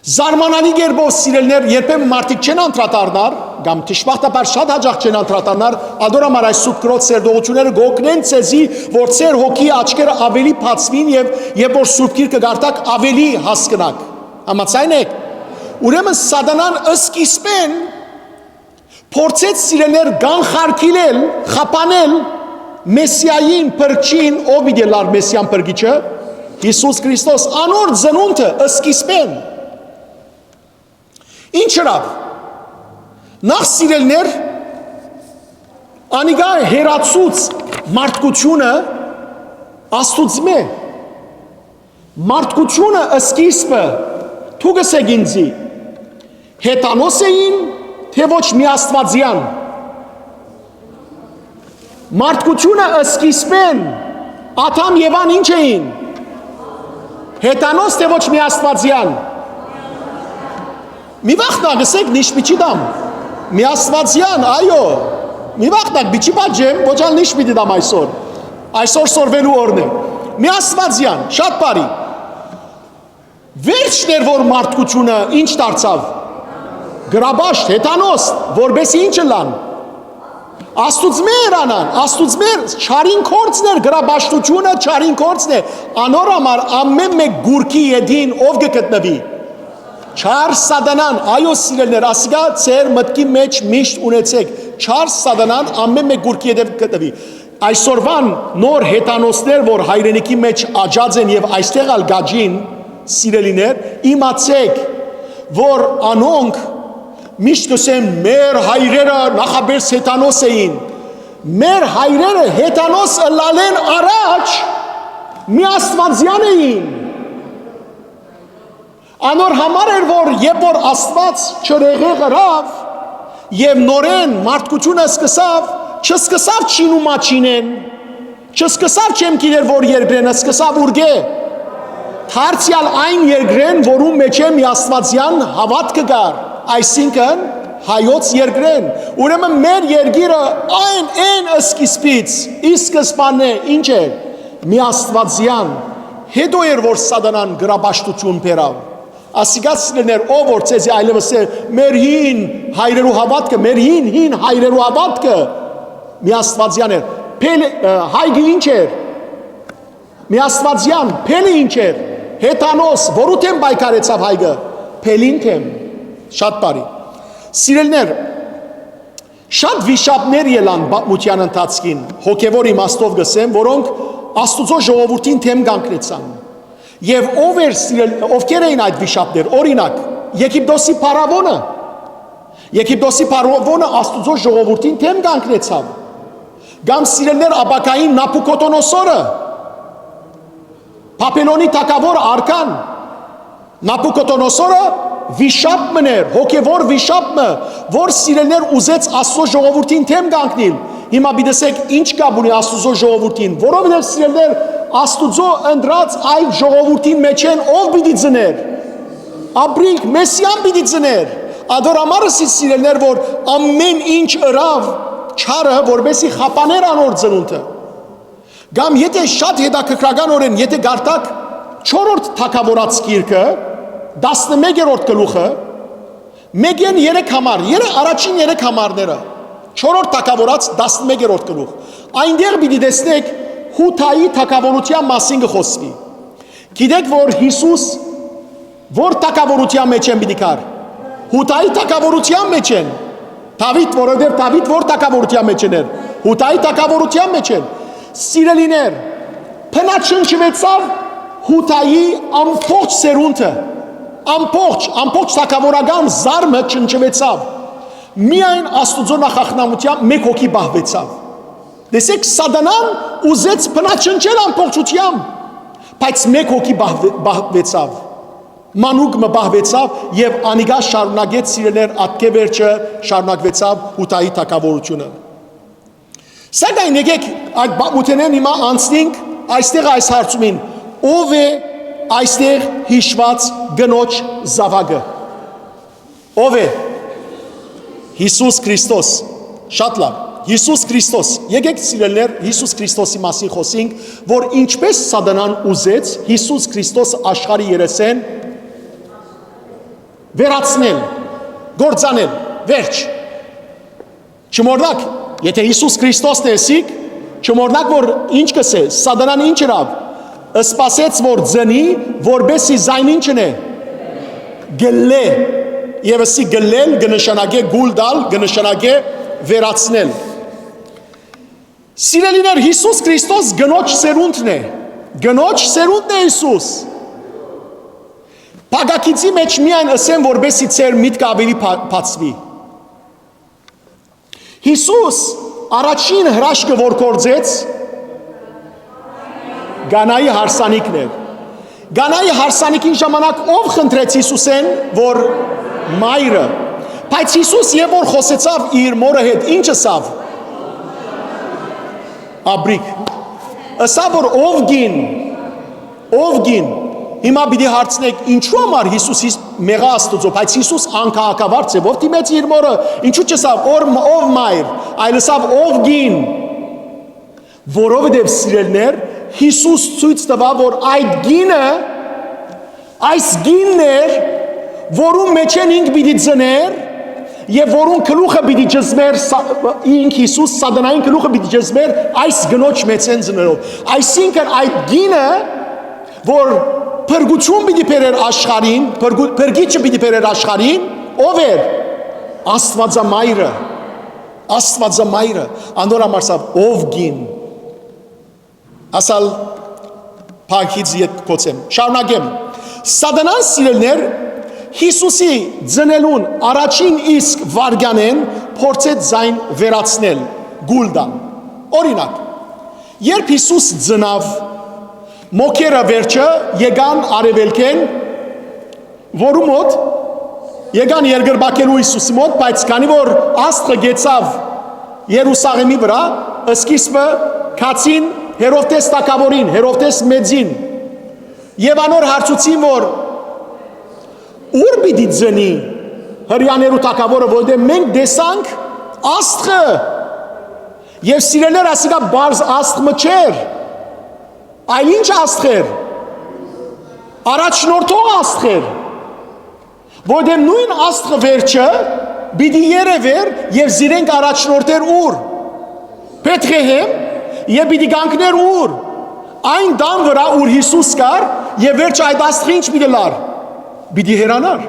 զարմանալի կերպով, սիրելիներ, երբեմն մարդիկ չեն անդրադառնար, կամ դժբախտաբար շատ յաճախ չեն անդրադառնար, ատոր համար այս Սուրբ Գրոց սերտողութիւնները կ'օգնեն ձեզի, որ ձեր հոգի աչքերը աւելի բացուին եւ երբ որ Սուրբ Գիրքը կարդաք, աւելի հասկնաք։ Համաձայն եք։ Ուրեմն Սատանան սկիզբէն փորձեց, սիրելիներ, կանխարգիլել, խափանել Մեսիային, Փրկչին, ով պիտի ըլլար Մեսիան, Փրկիչը, Յիսուս Քրիստոս, անոր ծնունդը սկիզբէն։ Ինչ ըրաւ։ Նախ, սիրելիներ, անիկա հեռացուց մարդկությունը Աստուծմէ։ Մարդկությունը սկիզբը, դուք ըսէք ինձի, հեթանոս էին, թէ ոչ միաստուածեան։ Մարդկությունը սկիզբէն, Ադամ Եվան ինչ էին։ Հեթանոս, թէ ոչ միաստուածեան։ Մի վախնակ, ըսէք, նիշ պիչի տամ։ Միաստվածեան, այո։ Մի վախնակ, պիչի պատժեմ, ոչ ալ նիշ պիտի տամ այսօր։ Այսօր սորվելու օրն է։ Միաստվածեան, շատ բարի։ Վերջն էր, որ մարդկությունը ինչ դարձավ։ Գրաբաշտ, հեթանոս, որպեսի ինչ ըլլան։ Աստուծմէ հեռանան, Աստուծմէ, չարին գործն էր, գրաբաշտությունը չարին գործն է։ Անոր համար ամեն մէկ գուրքի ետին ով կը գտնուի։ Չար Սատանան, այո, սիրելիներ, ասիկա ձեր մտքի մեջ միշտ ունեցեք, չար Սատանան ամեն մէկ գուրքի ետեւ կը գտնուի։ Այսօրվան նոր հեթանոսներ, որ հայրենիքի մեջ աճած են եւ այստեղ ալ կաճին, սիրելիներ, իմացեք, որ անոնք միշտ կ'ըսեն. «Մեր հայրերը նախաբերս հեթանոս էին»։ Մեր հայրերը հեթանոս ըլլալէն առաջ միաստվածեան էին։ Անոր համար էր, որ երբ որ Աստուած չրեղեղ ըրաւ եւ նորէն մարդկությունը սկսաւ, չսկսաւ չին ու մաչինէն, չսկսաւ չեմ գիտեր որ երկրէն, սկսաւ ուրկէ, դարձեալ այն երկրէն, որուն մէջ է միաստվածեան հաւատքը կար, այսինքն՝ հայոց երկրէն։ Ուրեմն մեր երկիրը այն, այն սկիզբից, ի սկզբանէ ինչ էր, միաստվածեան, հետո էր, որ Սատանան գրապաշտություն բերաւ։ Ասիկա սիրելիներ, ով որ ձեզի այլևս է, մեր հին հայրերու հաւատքը, մեր հին, հին հայրերու հաւատքը միաստվածեան էր։ Փել-, ը, հայկը ինչ էր։ Մի աստվածեան, փելը ինչ էր։ Հեթանոս, որու դէմ պայքարեցաւ հայկը։ Փելին դէմ։ Շատ բարի։ Սիրելիներ, շատ վիշապներ ելան պատմութեան ընթացքին, հոգեվոր իմաստով կ'ըսեմ, որոնք Աստուծոյ ժողովուրդին դէմ կանգնեցան։ Եւ ով էր սիրել-, ովքեր էին այդ վիշապներ։ Օրինակ, Եգիպտոսի փարաւոնը։ Եգիպտոսի փարաւոնը Աստուծոյ ժողովուրդին դէմ կանգնեցաւ։ Կամ, սիրելիներ, ապագային Նաբուքոդոնոսորը, Բաբելոնի թագաւոր արքան, Նաբուքոդոնոսորը վիշապ մըն էր, հոգեվոր վիշապ մը, որ, սիրելիներ, ուզեց Աստուծոյ ժողովուրդին դէմ կանգնիլ։ Հիմա պիտի ըսեք, ինչ կապ ունի Աստուծոյ ժողովուրդին, որովհետեւ, սիրելիներ, Աստուծոյ ընտրած այդ ժողովուրդին մէջէն ով պիտի ծնէր։ Ապրինք, Մեսիան պիտի ծնէր։ Ադոր համար ըսի, սիրելիներ, որ ամեն ինչ ըրաւ չարը, որպեսի խափանէր անոր ծնունդը։ Կամ, եթե շատ հետաքրքրականօրէն, եթե կարդաք չորրորդ թագաւորաց գիրքը, տասնմեկերորդ գլուխը, մեկէն երեք համար, երեք, առաջին երեք համարները, չորրորդ թագաւորաց տասնմեկերորդ գլուխ, այնտեղ պիտի տեսնեք Յուդայի թագաւորութեան մասին կը խօսուի։ Գիտեք, որ Յիսուս ո՞ր թագաւորութեան մէջ են պիտի գար։ Յուդայի թագաւորութեան մէջ են։ Դաւիթ, որովհետեւ Դաւիթ ո՞ր թագաւորութեան մէջ էր։ Յուդայի թագաւորութեան մէջ են։ Սիրելիներ, բնաչնչուեցաւ Յուդայի ամբողջ սերունդը, ամբողջ, ամբողջ թագաւորական զարմը չնչուեցաւ։ Միայն Աստուծոյ նախախնամութեամբ մէկ հոգի պահուեցաւ։ Տեսեք, սատանան ուզեց բնաչնչել ամբողջութեամբ, բայց մէկ հոգի պահ-, պահուեցաւ, մանուկ մը պահուեցաւ եւ անիկա շարունակեց, սիրելիներ, ատկէ վերջը շարունակուեցաւ Յուդայի թագաւորութիւնը։ Սակայն եկեք այդ պատմութենէն հիմա անցնենք այստեղ այս հարցումին. ո՞վ է այստեղ յիշուած կնոջ զաւակը։ Ո՞վ է։ Յիսուս Քրիստոս։ Շատ լավ։ Յիսուս Քրիստոս։ Եկեք, սիրելիներ, Յիսուս Քրիստոսի մասին խօսենք, որ ինչպես սատանան ուզեց Յիսուս Քրիստոս աշխարհի երեսէն վերացնել, կործանել, վերջ։ Չմոռնաք, եթե Յիսուս Քրիստոսն է ըսիք, չմոռնաք, որ ինչ կ'ըսէ, սատանան ինչ ըրաւ, սպասեց, որ ծնի, որպեսզի զայն ինչ ընէ, գլլէ, եւ ըսի գլլել կը նշանակէ կուլ տալ, կը նշանակէ վերացնել։ Սիրելիներ, Յիսուս Քրիստոս կնոջ սերունդն է, կնոջ սերունդն է Յիսուս։ Փակագիծի մէջ միայն ըսեմ, որպեսզի ձեր միտքը աւելի բա-, բացուի։ Յիսուս առաջին հրաշքը, որ գործեց, Կանայի հարսանիքն էր։ Կանայի հարսանիքին ժամանակ ո՞վ խնդրեց Յիսուսէն, որ մայրը, բայց Յիսուս, երբ որ խօսեցաւ իր մօրը հետ, ինչ ըսաւ։ Աբրիկ։ Ըսաւ, որ ով կին, ով կին։ Հիմա պիտի հարցնեք, ինչու համար Յիսուս Յիս-, մեղա Աստուծոյ, բայց Յիսուս անկահակավարտ է, ո՞վ դիմեց իր մօրը, ինչու՞ չըսաւ, ով, ով մայր, այլ ըսաւ, ով կին, որովհետեւ, սիրելիներ, Յիսուս ցոյց տուաւ, որ այդ կինը, այս կինն էր, որուն մէջէն ինք պիտի ծներ, եւ որուն գլուխը պիտի ճզմեր, սա-, ինք Յիսուս սատանային գլուխը պիտի ճզմեր այս կնոջ մէջէն ծնելով։ Այսինքն, այդ կինը, որ փրկութիւն պիտի բերեր աշխարհին, փրկու-, փրկիչը պիտի բերեր աշխարհին, ո՞վ էր։ Աստուածամայրը, Աստուածամայրը, անոր համար սա ով կին, ասալ փակից ետ կոչեմ։ Շարունակեմ։ Սատանան, սիրելիներ, Յիսուսի ծնելուն առաջին իսկ վայրկյանէն փորձեց զայն վերացնել, կուլ տալ։ Օրինակ, երբ Յիսուս ծնաւ, մոգերը վերջը եկան արեւելքէն, որու մոտ եկան երկրպագելու Յիսուսի մոտ, բայց քանի որ աստղը գեցաւ Երուսաղեմի վրա, սկիզբը գացին Հերովդէս թագաւորին, Հերովդէս մեծին, եւ անոր հարցուցին, որ ո՞ւր պիտի ծնի հրեաներու թագաւորը, որտեղ մենք տեսանք աստղը, եւ, սիրելիներ, ասիկա պարզ աստղ մը չէր, այլ ինչ աստղ էր, առաջնորդող աստղ էր, որտեղ նոյն աստղը վերջը պիտի երևէր եւ զիրենք առաջնորդեր ո՞ւր, Բեթղեհեմ, Եւ պիտի կանգներ ո՞ւր։ Այն տան վրայ, ուր Յիսուս կար, եւ վերջ այդ աստղը ի՞նչ պիտի լար։ Պիտի հեռանար։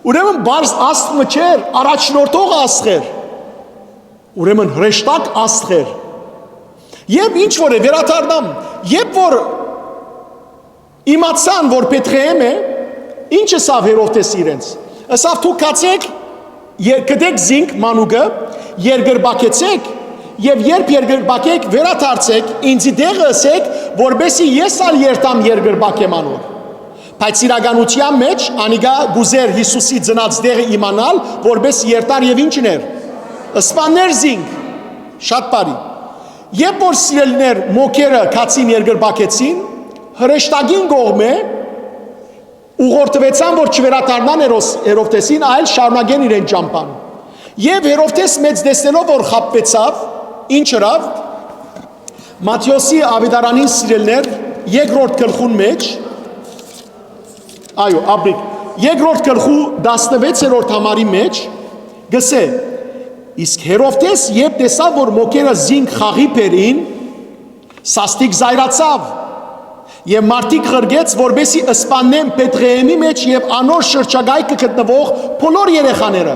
Ուրեմն պարզ աստղ մը չէր, առաջնորդող աստղ էր։ Ուրեմն հրեշտակ աստղ էր։ Եւ ինչ որ է, վերադառնամ, երբ որ իմացան, որ Բեթղեհեմ է, ինչ ըսաւ Հերովդէս իրենց։ Ըսաւ. «Դուք գացէք, ե-, գտէք զինք մանուկը, երկրպագեցէք, եւ երբ երկրպագէք, վերադարձէք, ինծի տեղը ըսէք, որպեսզի ես ալ երթամ երկրպագեմ անոր»։ Բայց իրականութեան մէջ անիկա կ'ուզէր Յիսուսի ծնած տեղը իմանալ, որպեսզի երթար եւ ինչ ընէր։ Սպաններ զինք։ Շատ բարի։ Երբ որ, սիրելիներ, մոգերը գացին երկրպագեցին, հրեշտակին կողմէ ուղղորդուեցան, որ չվերադառնան Հերոս-, Հերովդէսին, այլ շարունակեն իրեն ճամբան։ Եւ Հերովդէս մեծ տեսնելով, որ խաբուեցաւ, ինչ ըրաւ, Մատթէոսի աւետարանին, սիրելիներ, երկրորդ գլխուն մէջ, այո, ապրիկ, երկրորդ գլխու տասնվեցերորդ համարի մէջ գսէ. «Իսկ Հերովդէս, երբ տեսաւ, որ մոգերը զինք խաղի բերին, սաստիկ զայրացաւ եւ մարդիկ ղրկեց, որպեսզի սպաննեն Բեթղեհեմի մէջ եւ անոր շրջակայքը գտնուող բոլոր երեխաները,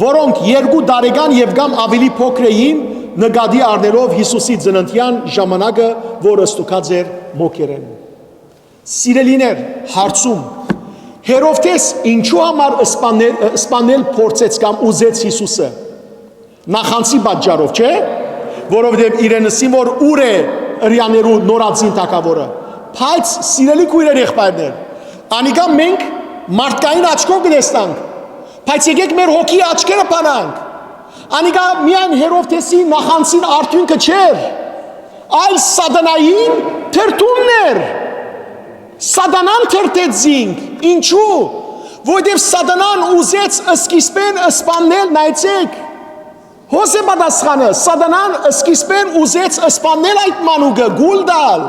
որոնք երկու տարեկան եւ կամ աւելի փոքր էին, նկատի առնելով Յիսուսի ծննդեան ժամանակը, որ ստուգած էր մոգերէն»։ Սիրելիներ, հարցում. Հերովդէս ինչու համար սպանել, սպանել փորձեց կամ ուզեց Յիսուսը։ Նախանձի պատճառով, չէ՞, որովհետեւ իրեն ըսին, որ ուր է Հրեաներու նորածին թագաւորը։ Բայց, սիրելի քոյրեր, եղբայրներ, անիկա մենք մարդկային աչքով կը տեսնանք, բայց եկեք մեր հոգի աչքերը բանանք։ Անիկա միայն Հերովդէսի նախանձին արդիւնքը չէր, այլ սատանային թերթումն էր։ Սատանան թերթեց զինք։ Ինչու՞։ Որովհետեւ սատանան ուզեց սկիզբէն սպաննել, նայեցեք, հոս է պատասխանը, սատանան սկիզբէն ուզեց սպաննել այդ մանուկը, գուլ տալ,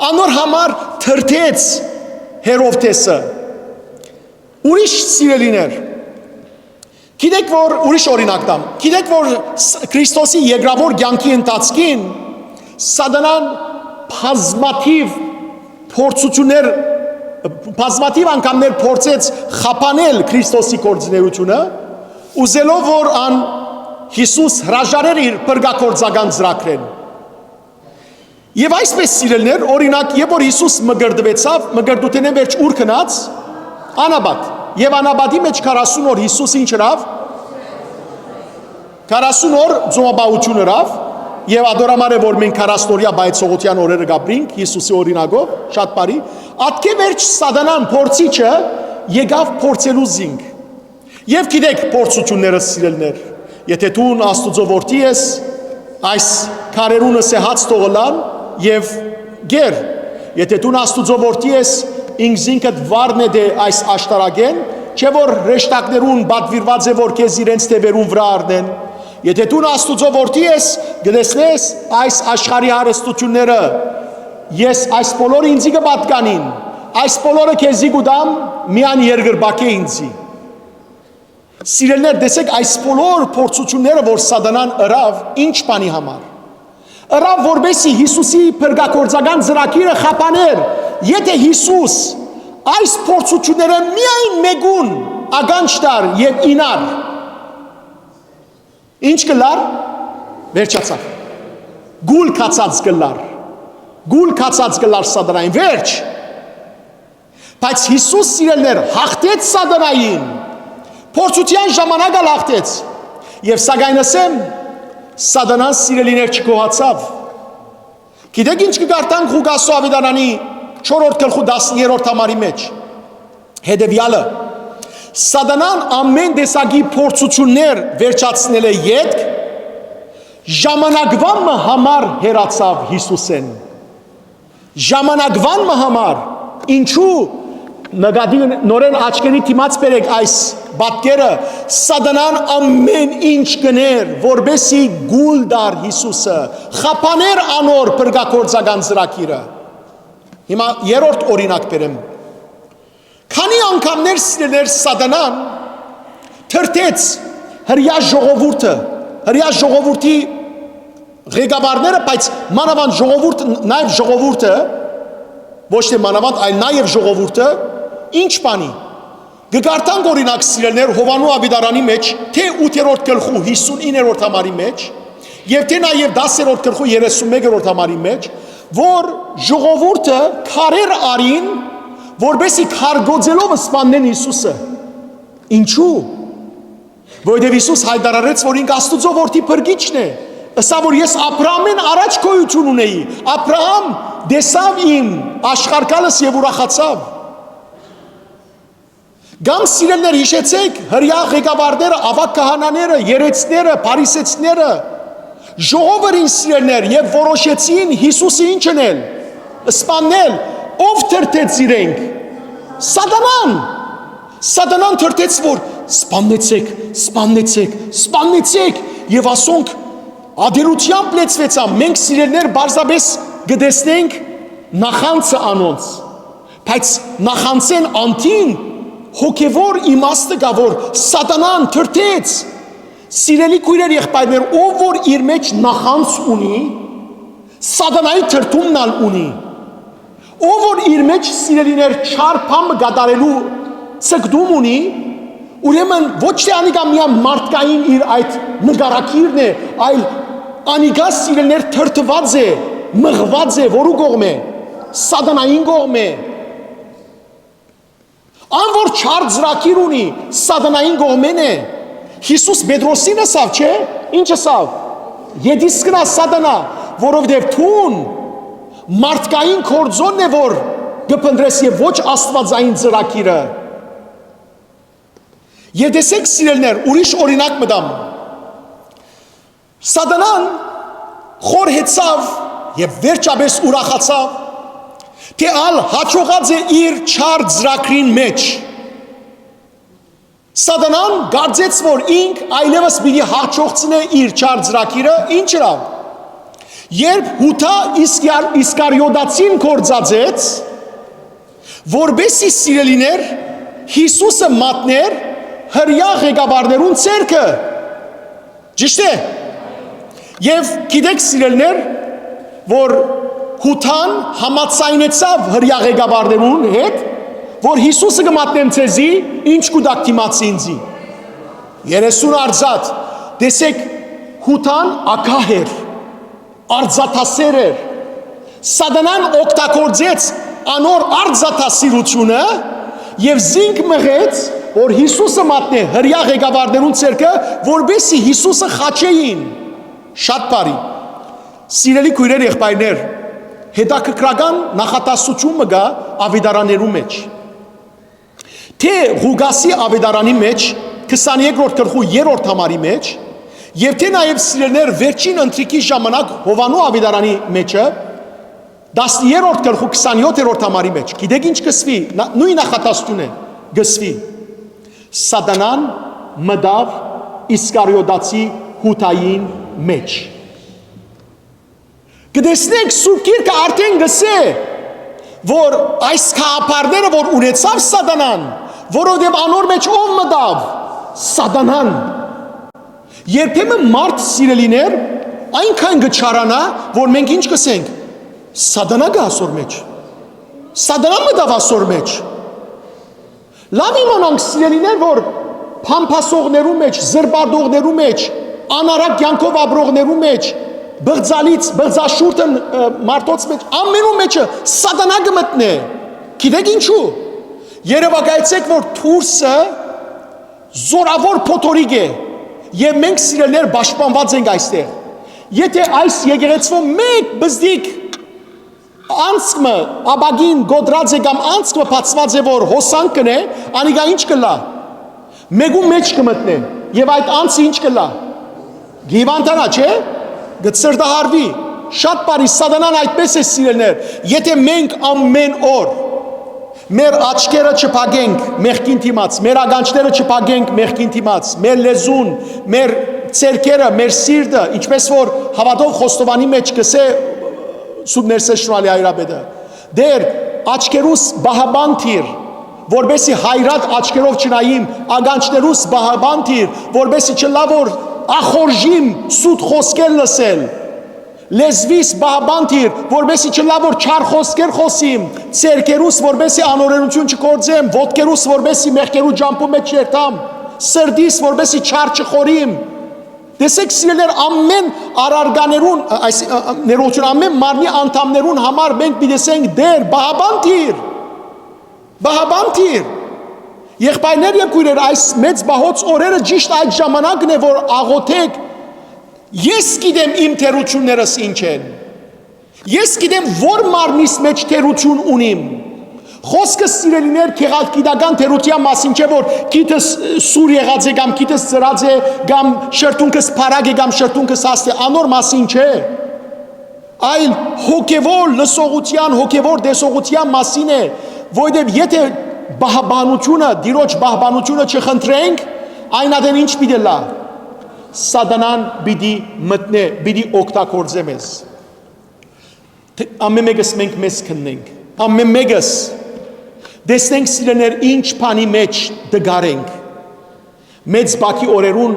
անոր համար թերթեց Հերովդէսը։ Ուրիշ, սիրելիներ, գիտեք որ, ուրիշ օրինակ տամ, գիտեք որ ս-, Քրիստոսի երկրավոր կեանքի ընթացքին սատանան բազմաթիւ փորձություններ, բազմաթիւ անգամներ փորձեց խափանել Քրիստոսի գործունեությունը, ուզելով որ ան Յիսուս հրաժարեր իր փրկագործական ծրագրէն։ Եւ այսպես, սիրելիներ, օրինակ, երբ որ Յիսուս մկրտուեցաւ, մկրտութենէն վերջ ուր գնաց, անապատ։ Եւ անապատի մէջ քառասուն օր Յիսուս ինչ ըրաւ, քառասուն օր ծոմապահութիւն ըրաւ, եւ ատոր համար է, որ մենք քառասնօրեայ պայծողութեան օրերը կապրինք Յիսուսի օրինակով, շատ բարի։ Ատկէ վերջ սատանան փորձիչը եկաւ փորձելու զինք։ Եւ գիտեք փորձությունները, սիրելիներ, եթե դուն Աստուծոյ որդի ես, այս քարերուն ըսե հաց թող ըլան եւ կեր, եթե դուն Աստուծոյ որդի ես, ինքզինքդ վառ նետէ այս աշտարակէն, չէ՞ որ հրեշտակներուն պատուիրուած է, որ քեզ իրենց թեւերուն վրայ առնեն։ Եթե դուն Աստուծոյ որդի ես, կտեսնես այս աշխարհի հարստությունները, ես այս բոլորը ինձի կը պատկանին, այս բոլորը քեզի կու տամ, միայն երկրպագէ ինձի։ Սիրելիներ, տեսեք, այս բոլոր փորձությունները, որ սատանան ըրաւ, ինչ բանի համար ըրաւ, որպեսզի Յիսուսի փրկագործական ծրագիրը խափաներ։ Եթե Յիսուս այս փորձությունները միայն մեկուն ականջ տար եւ իյնար, ինչ կլար, վերջացաւ։ Գուլ գացած կլար։ Գուլ գացած կլար սատանային, վերջ։ Բայց Յիսուս, սիրելիներ, հաղթեց սատանային, փորձութեան ժամանակ ալ հաղթեց։ Եւ սակայն, ասեմ, սատանան, սիրելիներ, չգոհացաւ։ Գիտեք ինչ կը կարդանք Ղուկասու աւետարանի չորրորդ գլխու տասներորդ համարի մէջ։ Հետեւեալը. սատանան ամեն տեսակի փորձություններ վերջացնելէ ետք, ժամանակվան մը համար հեռացաւ Յիսուսէն։ Ժամանակվան մը համար, ինչու՞։ Նկատի, նորէն աչքերի դիմաց բերեք այս պատկերը, սատանան ամեն ինչ կներ, որպեսի գուլ տար Յիսուսը, խափաներ անոր փրկագործական ծրագիրը։ Հիմա երրորդ օրինակ բերեմ։ Քանի՞ անգամներ, սիրելիներ, սատանան թրթեց հրեայ ժողովուրդը, հրեայ ժողովուրդի Ղեկավարները, բայց մանաւանդ ժողովուրդ, նաեւ ժողովուրդը, ոչ թե մանաւանդ, այլ նաեւ ժողովուրդը, ինչ բանի։ Կը կարդանք, օրինակ, սիրելիներ, Յովհաննու աւետարանի մէջ, թէ ութերորդ գլխու հիսունիններորդ համարի մէջ, եւ թէ նաեւ տասերորդ գլխու երեսունմեկերորդ համարի մէջ, որ ժողովուրդը քարեր առին, որպեսզի քարկոծելով սպաննեն Յիսուսը։ Ինչու՞։ Որովհետեւ Յիսուս յայտարարեց, որ ինք Աստուծոյ որդի փրկիչն է։ Ըսաւ, որ ես Աբրահամէն առաջ գոյութիւն ունեի։ Աբրահամ տեսաւ իմ աշխարհ գալս եւ ուրախացաւ։ Կամ, սիրելիներ, յիշեցէք, հրեայ ղեկավարները, աւագ քահանաները, երեցիները, փարիսեցիները ժողովրին, սիրելիներ, եւ որոշեցին Յիսուսը ինչ ընել, սպաննել։ Ո՞վ դրդեց իրենք։ Սատանան։ Սատանան դրդեց, որ սպաննեցեք, սպաննեցեք, սպաննեցեք, եւ ասոնք ատելութեամբ լեցուեցան։ Մենք, սիրելիներ, պարզապէս կը տեսնենք նախանձը անոնց, բայց նախանձէն անդին հոգեվոր իմաստը կայ, որ Սատանան դրդեց։ Սիրելի քոյրեր, եղբայրներ, ով որ իր մէջ նախանձ ունի, Սատանայի դրդումն ալ ունի։ Ով որ իր մէջ, սիրելիներ, չար բան մը կատարելու ձգտում ունի, ուրեմն ոչ թէ անիկա միայն մարդկային իր այդ նկարագիրն է, այլ անիկա, սիրելիներ, դրդուած է, մղուած է, որու կողմէ։ Սատանային կողմէ։ Ան որ չար ծրագիր ունի, Սատանային կողմէն է։ Յիսուս Պետրոսին ըսաւ, չէ՞, ինչ ըսաւ։ Ետիսկնա, Սատանա, որովհետեւ դուն մարդկային գործոնն է, որ կը փնտրես, եւ ոչ աստուածային ծրագիրը։ Եւ տեսեք, սիրելիներ, ուրիշ օրինակ մը տամ։ Սատանան խորհեցաւ եւ վերջապէս ուրախացաւ, թէ ալ յաջողած է իր չար ծրագրին մէջ։ Սատանան կարծեց, որ ինք այլեւս պիտի յաջողցնէ իր չար ծրագիրը, ինչ ըրաւ։ Երբ Յուդա Իսկար-, Իսկարիոտացին գործածեց, որպեսզի, սիրելիներ, Յիսուսը մատներ հրեայ ղեկավարներուն ձեռքը։ Ճիշդ է։ Եւ գիտեք, սիրելիներ, որ Յուդան համաձայնեցաւ հրեայ ղեկավարներուն հետ, որ Յիսուսը կը մատնեմ ձեզի, ինչ կու տաք դիմացի ինձի։ Երեսուն արծաթ, տեսեք, Յուդան ագահ էր, արծաթասէր էր։ Սատանան օգտագործեց անոր արծաթասիրութիւնը եւ զինք մղեց, որ Յիսուսը մատնէ հրեայ ղեկավարներուն ձեռքը, որպեսզի Յիսուսը խաչէին։ Շատ բարի։ Սիրելի քոյրեր, եղբայրներ, հետաքրքրական նախատասություն մը կայ Աւետարաններու մէջ։ Թէ Ղուկասի Աւետարանի մէջ, քսանեքերորդ գլխու երրորդ համարի մէջ, եւ թէ նաեւ, սիրելիներ, վերջին ընթրիքի ժամանակ Յովհաննու Աւետարանի մէջը, տասներորդ գլխու քսանյոթերորդ համարի մէջ, գիտեք ինչ կսուի, նա-, նոյն նախատասությունը կսուի. Սատանան մտաւ Իսկարիոտացի Յուդային մէջ։ Կը տեսնենք, Սուրբ Գիրքը արդեն կսէ, որ այս գաղափարները, որ ունեցաւ Սատանան, որովհետեւ անոր մէջ ով մտաւ, Սատանան։ Երբեմն մարդ, սիրելիներ, այնքան կը չարանայ, որ մենք ինչ կսենք. «Սատանա կայ ասոր մէջ, Սատանա մտաւ ասոր մէջ»։ Լաւ իմանանք, սիրելիներ, որ փամփասողներու մէջ, զրպարտողներու մէջ, անարակ կեանքով ապրողներու մէջ, բղծալից, բղծաշուրթն, ը, մարդոց մէջ, ամենու մէջը Սատանա կը մտնէ։ Գիտեք ինչու։ Երեւակայեցեք, որ դուրսը զորաւոր փոթորիկ է, եւ մենք, սիրելիներ, պաշտպանուած ենք այստեղ։ Եթէ այս եկեղեցւոյ մէկ բզդիկ անցք մը, ապագին կոտրած է կամ անցք մը բացուած է, որ հոսանք կ'ընէ, անիկա ինչ կ'ըլլայ։ Մէկու մէջ կը մտնէ, եւ այդ անցքը ինչ կ'ըլլայ։ Կ'հիւանդանայ, չէ՞։ Կը ցրտահարուի։ Շատ բարի, Սատանան այդպես է, սիրելիներ։ Եթէ մենք ամեն օր մեր աչքերը չփակենք մեղքին դիմաց, մեր ականջները չփակենք մեղքին դիմաց, մեր լեզուն, մեր ձեռքերը, մեր սիրտը, ինչպես որ հաւատով խոստովանի մէջ կ'ըսէ Սուրբ Ներսէս Շնորհալի Հայրապետը. «Տէր, աչքերուս պահապան տիր, որպեսզի հայրատ աչքերով չնայիմ, ականջներուս պահապան տիր, որպեսզի չըլլայ որ ախորժիմ սուտ խօսքեր լսել»։ Լեզուիս պահապան դիր, որպեսզի չըլլայ որ չար խօսքեր խօսիմ, ձեռքերուս որպեսզի անօրէնութիւն չգործեմ, ոտքերուս որպեսզի մեղքերու ճամբու մէջ չերթամ, սրտիս որպեսզի չար չխորիմ։ Տեսեք, սիրելիներ, ամէն առարկաներուն, այս, ը, ը, ներողություն, ամէն մարմնի անդամներուն համար մենք պիտի ասենք. «Տէր, պահապան դիր, պահապան դիր»։ Եղբայրներ եւ քոյրեր, այս մեծ պահոց օրերը ճիշտ այդ ժամանակն է, որ աղոթեք. «Ես գիտեմ իմ թերություններս ինչ են։ Ես գիտեմ որ մարմնիս մէջ թերություն ունիմ»։ Խոսքը, սիրելիներ, գեղագիտական թերութեան մասին չէ, որ քիթս սուր եղած է կամ քիթս ծրած է կամ շրթունքս փարակ է կամ շրթունքս հաստ է, անոր մասին չէ, այլ հոգեվոր լսողութեան, հոգեվոր տեսողութեան մասին է, որովհետեւ եթե պահպանությունը, Տիրոջ պահպանությունը չխնդրենք, այն ատեն ինչ պիտի լա։ Սատանան պիտի մտնէ, պիտի օգտագործէ մեզ։ Թե ամէն մէկս մենք մեզ քննենք, ամէն մէկս տեսնենք, սիրելիներ, ինչ բանի մէջ դգար ենք։ Մեծ բակի օրերուն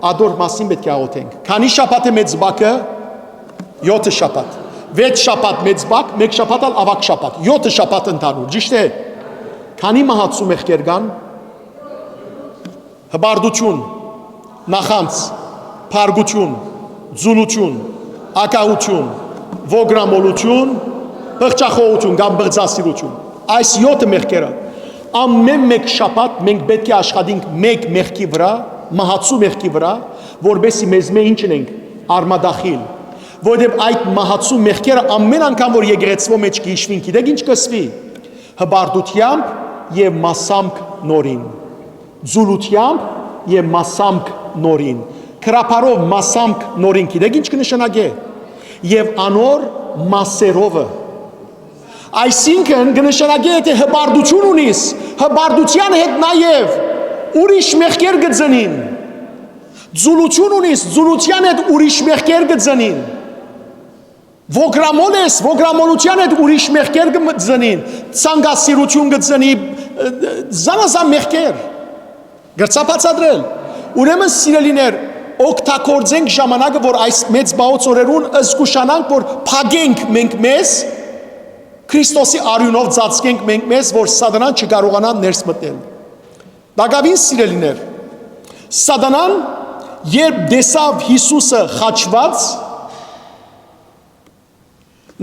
ադոր մասին պէտք է աղոթենք։ Քանի շաբաթ է մեծ բակը? Յոթը շաբաթ։ Վեց շաբաթ մեծ բակ, մէկ շաբաթ ալ ավագ շաբաթ, յոթը շաբաթ ընդհանուր, ճիշտ է։ Քանի մահացու մեղքեր կան? Հպարտություն, նախանձ, փառքություն, ձուլություն, ակահություն, ոգրամոլություն, պղծախոհություն կամ պղծասիրություն։ Այս յոթը մեղքերը։ Ամէն մէկ շաբաթ մենք պէտք է աշխատենք մէկ մեղքի վրայ, մահացու մեղքի վրայ, որպեսզի մեզմէ ինչ ընենք, արմատախիլ։ Որովհետեւ այդ մահացու մեղքերը ամէն անգամ որ եկեղեցւոյ մէջ կ'յիշուին, գիտեք ինչ կ'ըսուի։ Հպարտութեամբ եւ մասամբ նորին, ձուլութեամբ եւ մասամբ նորին, գրաբարով մասամբ նորին, գիտեք ինչ կը նշանակէ, եւ անոր մասերովը։ Այսինքն կը նշանակէ, եթե հպարտություն ունիս, հպարտութեան հետ նաեւ ուրիշ մեղքեր կը ծնին։ Ձուլություն ունիս, ձուլութեան հետ ուրիշ մեղքեր կը ծնին։ Ոգրամոլ ես, ոգրամոլութեան հետ ուրիշ մեղքեր կը ծնին, ցանկասիրություն կը ծնի, զանազան մեղքեր։ Կրցա բացատրել։ Ուրեմն, սիրելիներ, օգտագործենք ժամանակը, որ այս մեծ բաոց օրերուն զգուշանանք, որ փակենք մենք մեզ, Քրիստոսի արիւնով ծածկենք մենք մեզ, որ սատանան չկարողանա ներս մտնել։ Տակաւին, սիրելիներ, սատանան երբ տեսաւ Յիսուսը խաչուած,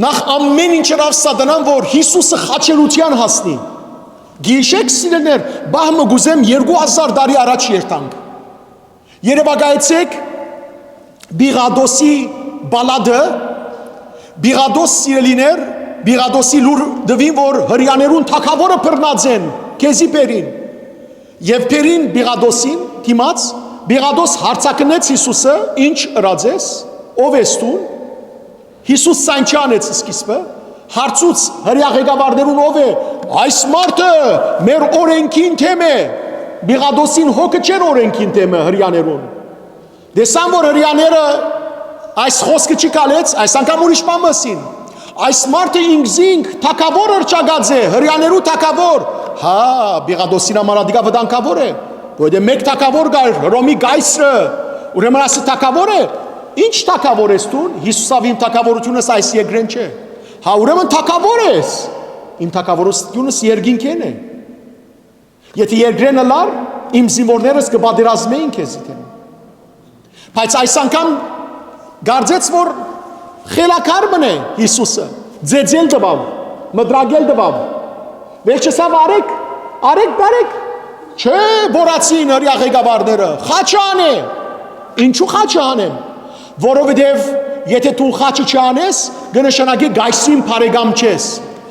նախ ամէն ինչ ըրաւ սատանան, որ Յիսուսը խաչելութեան հասնի։ Գիշեք, սիրելիներ, պահ մը կ'ուզեմ երկու հազար տարի առաջ երթանք։ Երեւակայեցէք Պիղատոսի պալատը, Պիղատոս, սիրելիներ, Պիղատոսի լուր տուին, որ Հրեաներուն թագաւորը բռնած են, քեզի բերին։ Եւ բերին Պիղատոսին դիմաց, Պիղատոս հարցակնեց Յիսուսը. «Ինչ ըրած ես, ո՞վ ես դուն»։ Յիսուս ցայն չանեց սկիզբը, հարցուց Հրեայ ղեկավարներուն ո՞վ է, «Այս մարդը մեր օրենքին դէմ է»։ Պիղատոսին հոգը չէր օրենքին դէմը Հրեաներուն։ Տեսան, որ Հրեաները այս խոսքը չի կալեց, այս անգամ ուրիշ բան ըսին. «Այս մարդը ինքզինք թագաւոր ըրճակած է, Հրեաներու թագաւոր»։ Հա, Պիղատոսին համար ատիկա վտանգաւոր է, որովհետեւ մէկ թագաւոր կար, Հռոմի կայսրը, ուրեմն ասի թագաւոր է։ «Ինչ թագաւոր ես դուն»։ Յիսուս ասաւ. «Իմ թագաւորությունս այս երկրէն չէ»։ Հա, ուրեմն թագաւոր ես, իմ թագաւորությունս երկինքէն է։ Եթե երկրէն ըլլար, իմ զինուորներս կը պատերազմէին քեզի դէմ։ Բայց այս անգամ կարծեց, որ խելագար մըն է Յիսուսը, ծեծել տուաւ, մտրակել տուաւ։ Վերջը սա վարեք, արեք, բարեք։ Չէ, որացին Հրեայ ղեկավարները, խաչը անե։ Ինչու խաչը անեմ։ Որովհետև եթե դու խաչը չանես, կը նշանակի կայսրին բարեկամ չես։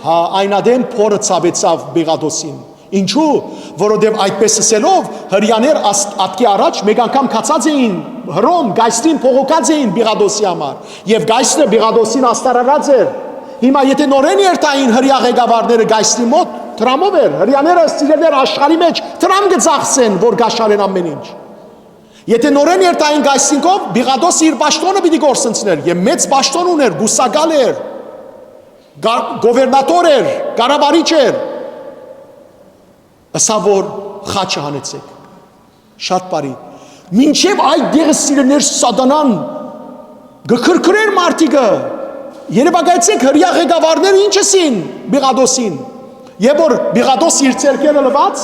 Հա, այն ատեն փորը ցավեցաւ Պիղատոսին։ Ինչու, որովհետև այդպես ըսելով, հրեաներ աս-, ատկի առաջ մեկ անգամ գացած էին Հռոմ, կայսրին բողոքած էին Պիղատոսի համար, և կայսրը Պիղատոսին աստարարած էր։ Հիմա եթե նորեն երթային հրեա ղեկավարները կայսրի մոտ, դրամով էր, հրեաները, սիրելիներ, աշխարհի մեջ դրամ կը ծախսեն, որ կաշառեն ամեն ինչ։ Եթե նորեն երթային կայսրին քով, Պիղատոսը իր պաշտոնը պիտի կորսնցներ, և մեծ պաշտոն ուներ, կուսակալ էր, գա-, գովերնատոր էր, կառավարիչ էր, ըսաւ որ խաչը հանեցեք։ Շատ բարի։ Մինչև այդ դեղը, սիրելիներ, սատանան Կը քրքրէր մարդիկը։ Երեւակայեցէք, հրեայ ղեկավարները ինչ ըսին Պիղատոսին։ Երբ որ Պիղատոս իր ձեռքերը լուած,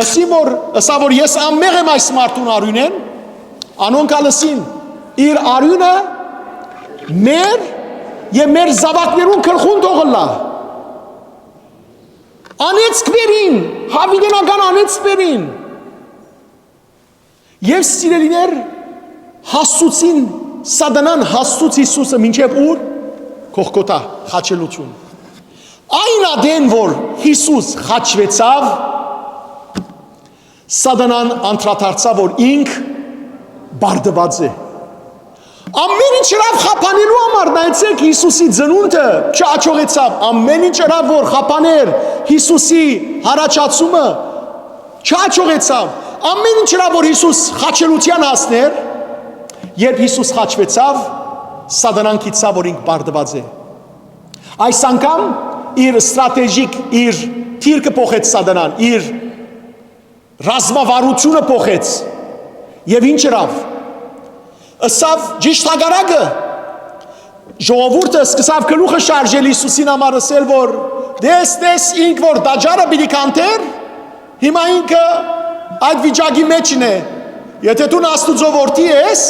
ըսին որ, ըսաւ որ ես անմեղ եմ այս մարդուն արիւնէն, անոնք ալ ըսին, իր արիւնը մեր եւ մեր զաւակներուն գլխուն թող ըլլայ։ Անեծք բերին, յաւիտենական անեծք բերին։ Եւ սիրելիներ, հասցուցին, սատանան հասցուց Յիսուսը մինչեւ ուր։ Կողքոթա, խաչելութիւն։ Այն ատեն որ Յիսուս խաչուեցաւ, սատանան անդրադարձաւ որ ինք բարդուած է։ Ամեն ինչ ըրաւ խափանելու համար, նայեցէք, Յիսուսի ծնունդը չհաջողեցաւ, ամեն ինչ ըրաւ որ խափաներ Յիսուսի յառաջացումը, չհաջողեցաւ, ամեն ինչ ըրաւ որ Յիսուս խաչելութեան հասներ։ Երբ Յիսուս խաչուեցաւ, սատանան գիտցաւ որ ինք բարդուած է։ Այս անգամ իր ստրատեգիկ, իր դիրքը փոխեց սատանան, իր ռազմավարութիւնը փոխեց։ Եւ ինչ ըրաւ։ Ըսաւ ճիշդ հակառակը։ Ժողովուրդը սկսաւ գլուխը շարժել Յիսուսին համար, ըսել որ. «Տես, տես, ինք որ տաճարը պիտի քանթէր, հիմա ինքը այդ վիճակի մէջն է։ Եթե դուն Աստուծոյ որդի ես,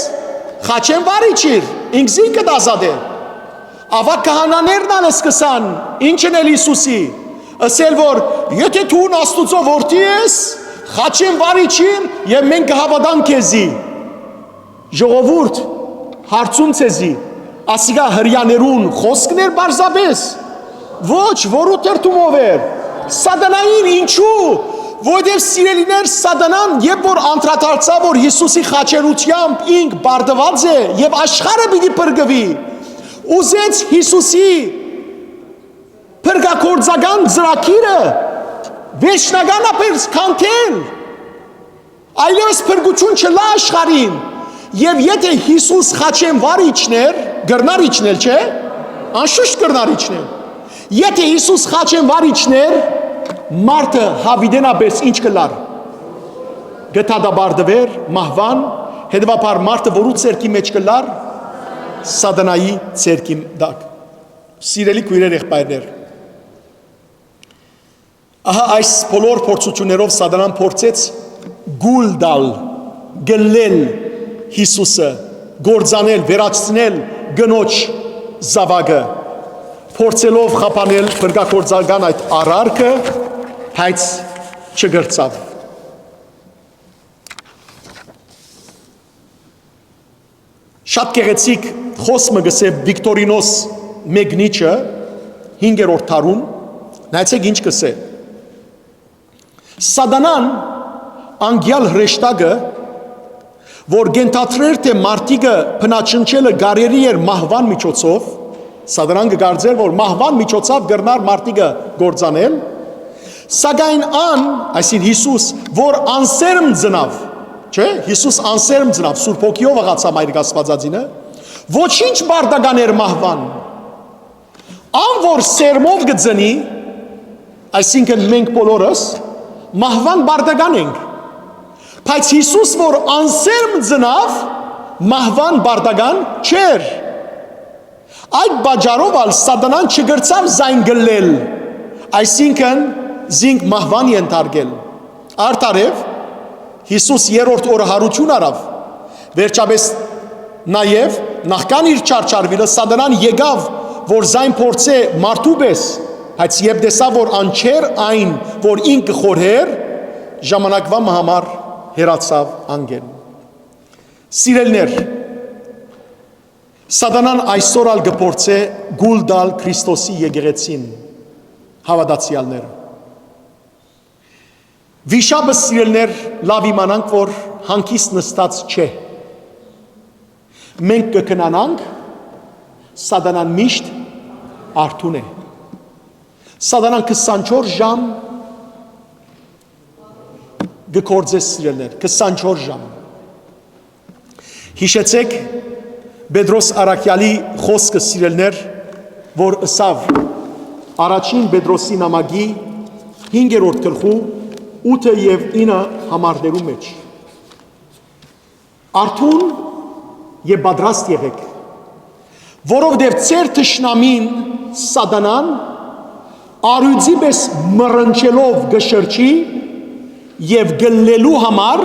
խաչէն վար իջիր, ինք զինք կը դազատէ»։ Աւա քահանաներն ալ սկսան ինչ ընել Յիսուսի, ըսել որ. «Եթե դուն Աստուծոյ որդի ես, խաչէն վար իջիր եւ մենք կը հաւատանք քեզի»։ Ժողովուրդ, հարցում ձեզի, ասիկա հրեաներուն խօսքն էր պարզապէս։ Ոչ, որու թերթումով էր։ Սատանային, ինչու։ Որովհետեւ, սիրելիներ, սատանան երբ որ անդրադարձաւ որ Յիսուսի խաչելութեամբ ինք բարդուած է եւ աշխարհը պիտի փրկուի, ուզեց Յիսուսի փրկագործական ծրագիրը վերջնականապես քանթել, այլեւս փրկութիւն չըլլայ աշխարհին։ Եւ եթե Յիսուս խաչէն վար իջներ, կրնար իջնել, չէ՞։ Անշուշտ կրնար իջնել։ Եթե Յիսուս խաչէն վար իջներ, մարդը յաւիտենապէս ինչ կ'ըլլար։ Կը դատապարտուէր մահուան, հետեւաբար մարդը որու ձեռքի մէջ կ'ըլլար։ Սատանայի ձեռքի տակ։ Սիրելի քոյրեր, եղբայրներ, ահա այս բոլոր փորձութիւններով սատանան փորձեց կուլ տալ, գլլել Յիսուսը, կործանել, վերացնել կնոջ զաւակը, փորձելով խափանել փրկագործական այդ արարքը, բայց չկրցաւ։ Շատ գեղեցիկ խօս մը կ'ըսէ Վիկտորինոս Մեկնիչը հինգերորդ դարուն, նայեցէք ինչ կ'ըսէ. «Սատանան անկեալ հրեշտակը, որ կ'ենթադրէր թէ մարդիկը բնաջնջելը կարելի էր մահուան միջոցով, սատանան կը կարծէր որ մահուան միջոցով կրնար մարդիկը կործանել, սակայն ան, այսինքն Յիսուս, որ անսերմ ծնաւ», չէ՞, Յիսուս անսերմ ծնաւ, Սուրբ Հոգիով աղացաւ Մայրիկ Աստուածածինը, «ոչինչ պարտական էր մահուան։ Ան որ սերմով կը ծնի», այսինքն մենք բոլորս մահուան պարտական ենք, բայց Յիսուս որ անսերմ ծնաւ, մահուան պարտական չէր։ Այդ պատճառով ալ սատանան չկրցաւ զայն գլլել, այսինքն զինք մահուան ենթարկել։ Արդարեւ, Յիսուս երրորդ օրը յարութիւն առաւ, վերջապէս նաեւ նախքան իր չարչարուիլը սատանան եկաւ որ զայն փորձէ մարդու պէս, բայց երբ տեսաւ որ ան չէր այն որ ինք կը խորհէր, ժամանակուան մը համար հեռացաւ անկէն։ Սիրելիներ, սատանան այսօր ալ կը փորձէ կուլ տալ Քրիստոսի եկեղեցին, հաւատացեալները։ Վիշապը, սիրելիներ, լաւ իմանանք որ հանգիստ նստած չէ։ Մենք կը քնանանք, սատանան միշտ արթուն է։ Սատանան քսանչորս ժամ կը գործէ, սիրելիներ, քսանչորս ժամ։ Յիշեցէք Պետրոս առաքեալի խօսքը, սիրելիներ, որ ըսաւ առաջին Պետրոսի նամակի հինգերորդ գլխու ութը եւ ինը համարներու մէջ. «Արթուն եւ պատրաստ եղէք, որովհետեւ ձեր թշնամին՝ Սատանան, առիւծի պէս մռնչելով կը շրջի եւ գլլելու համար,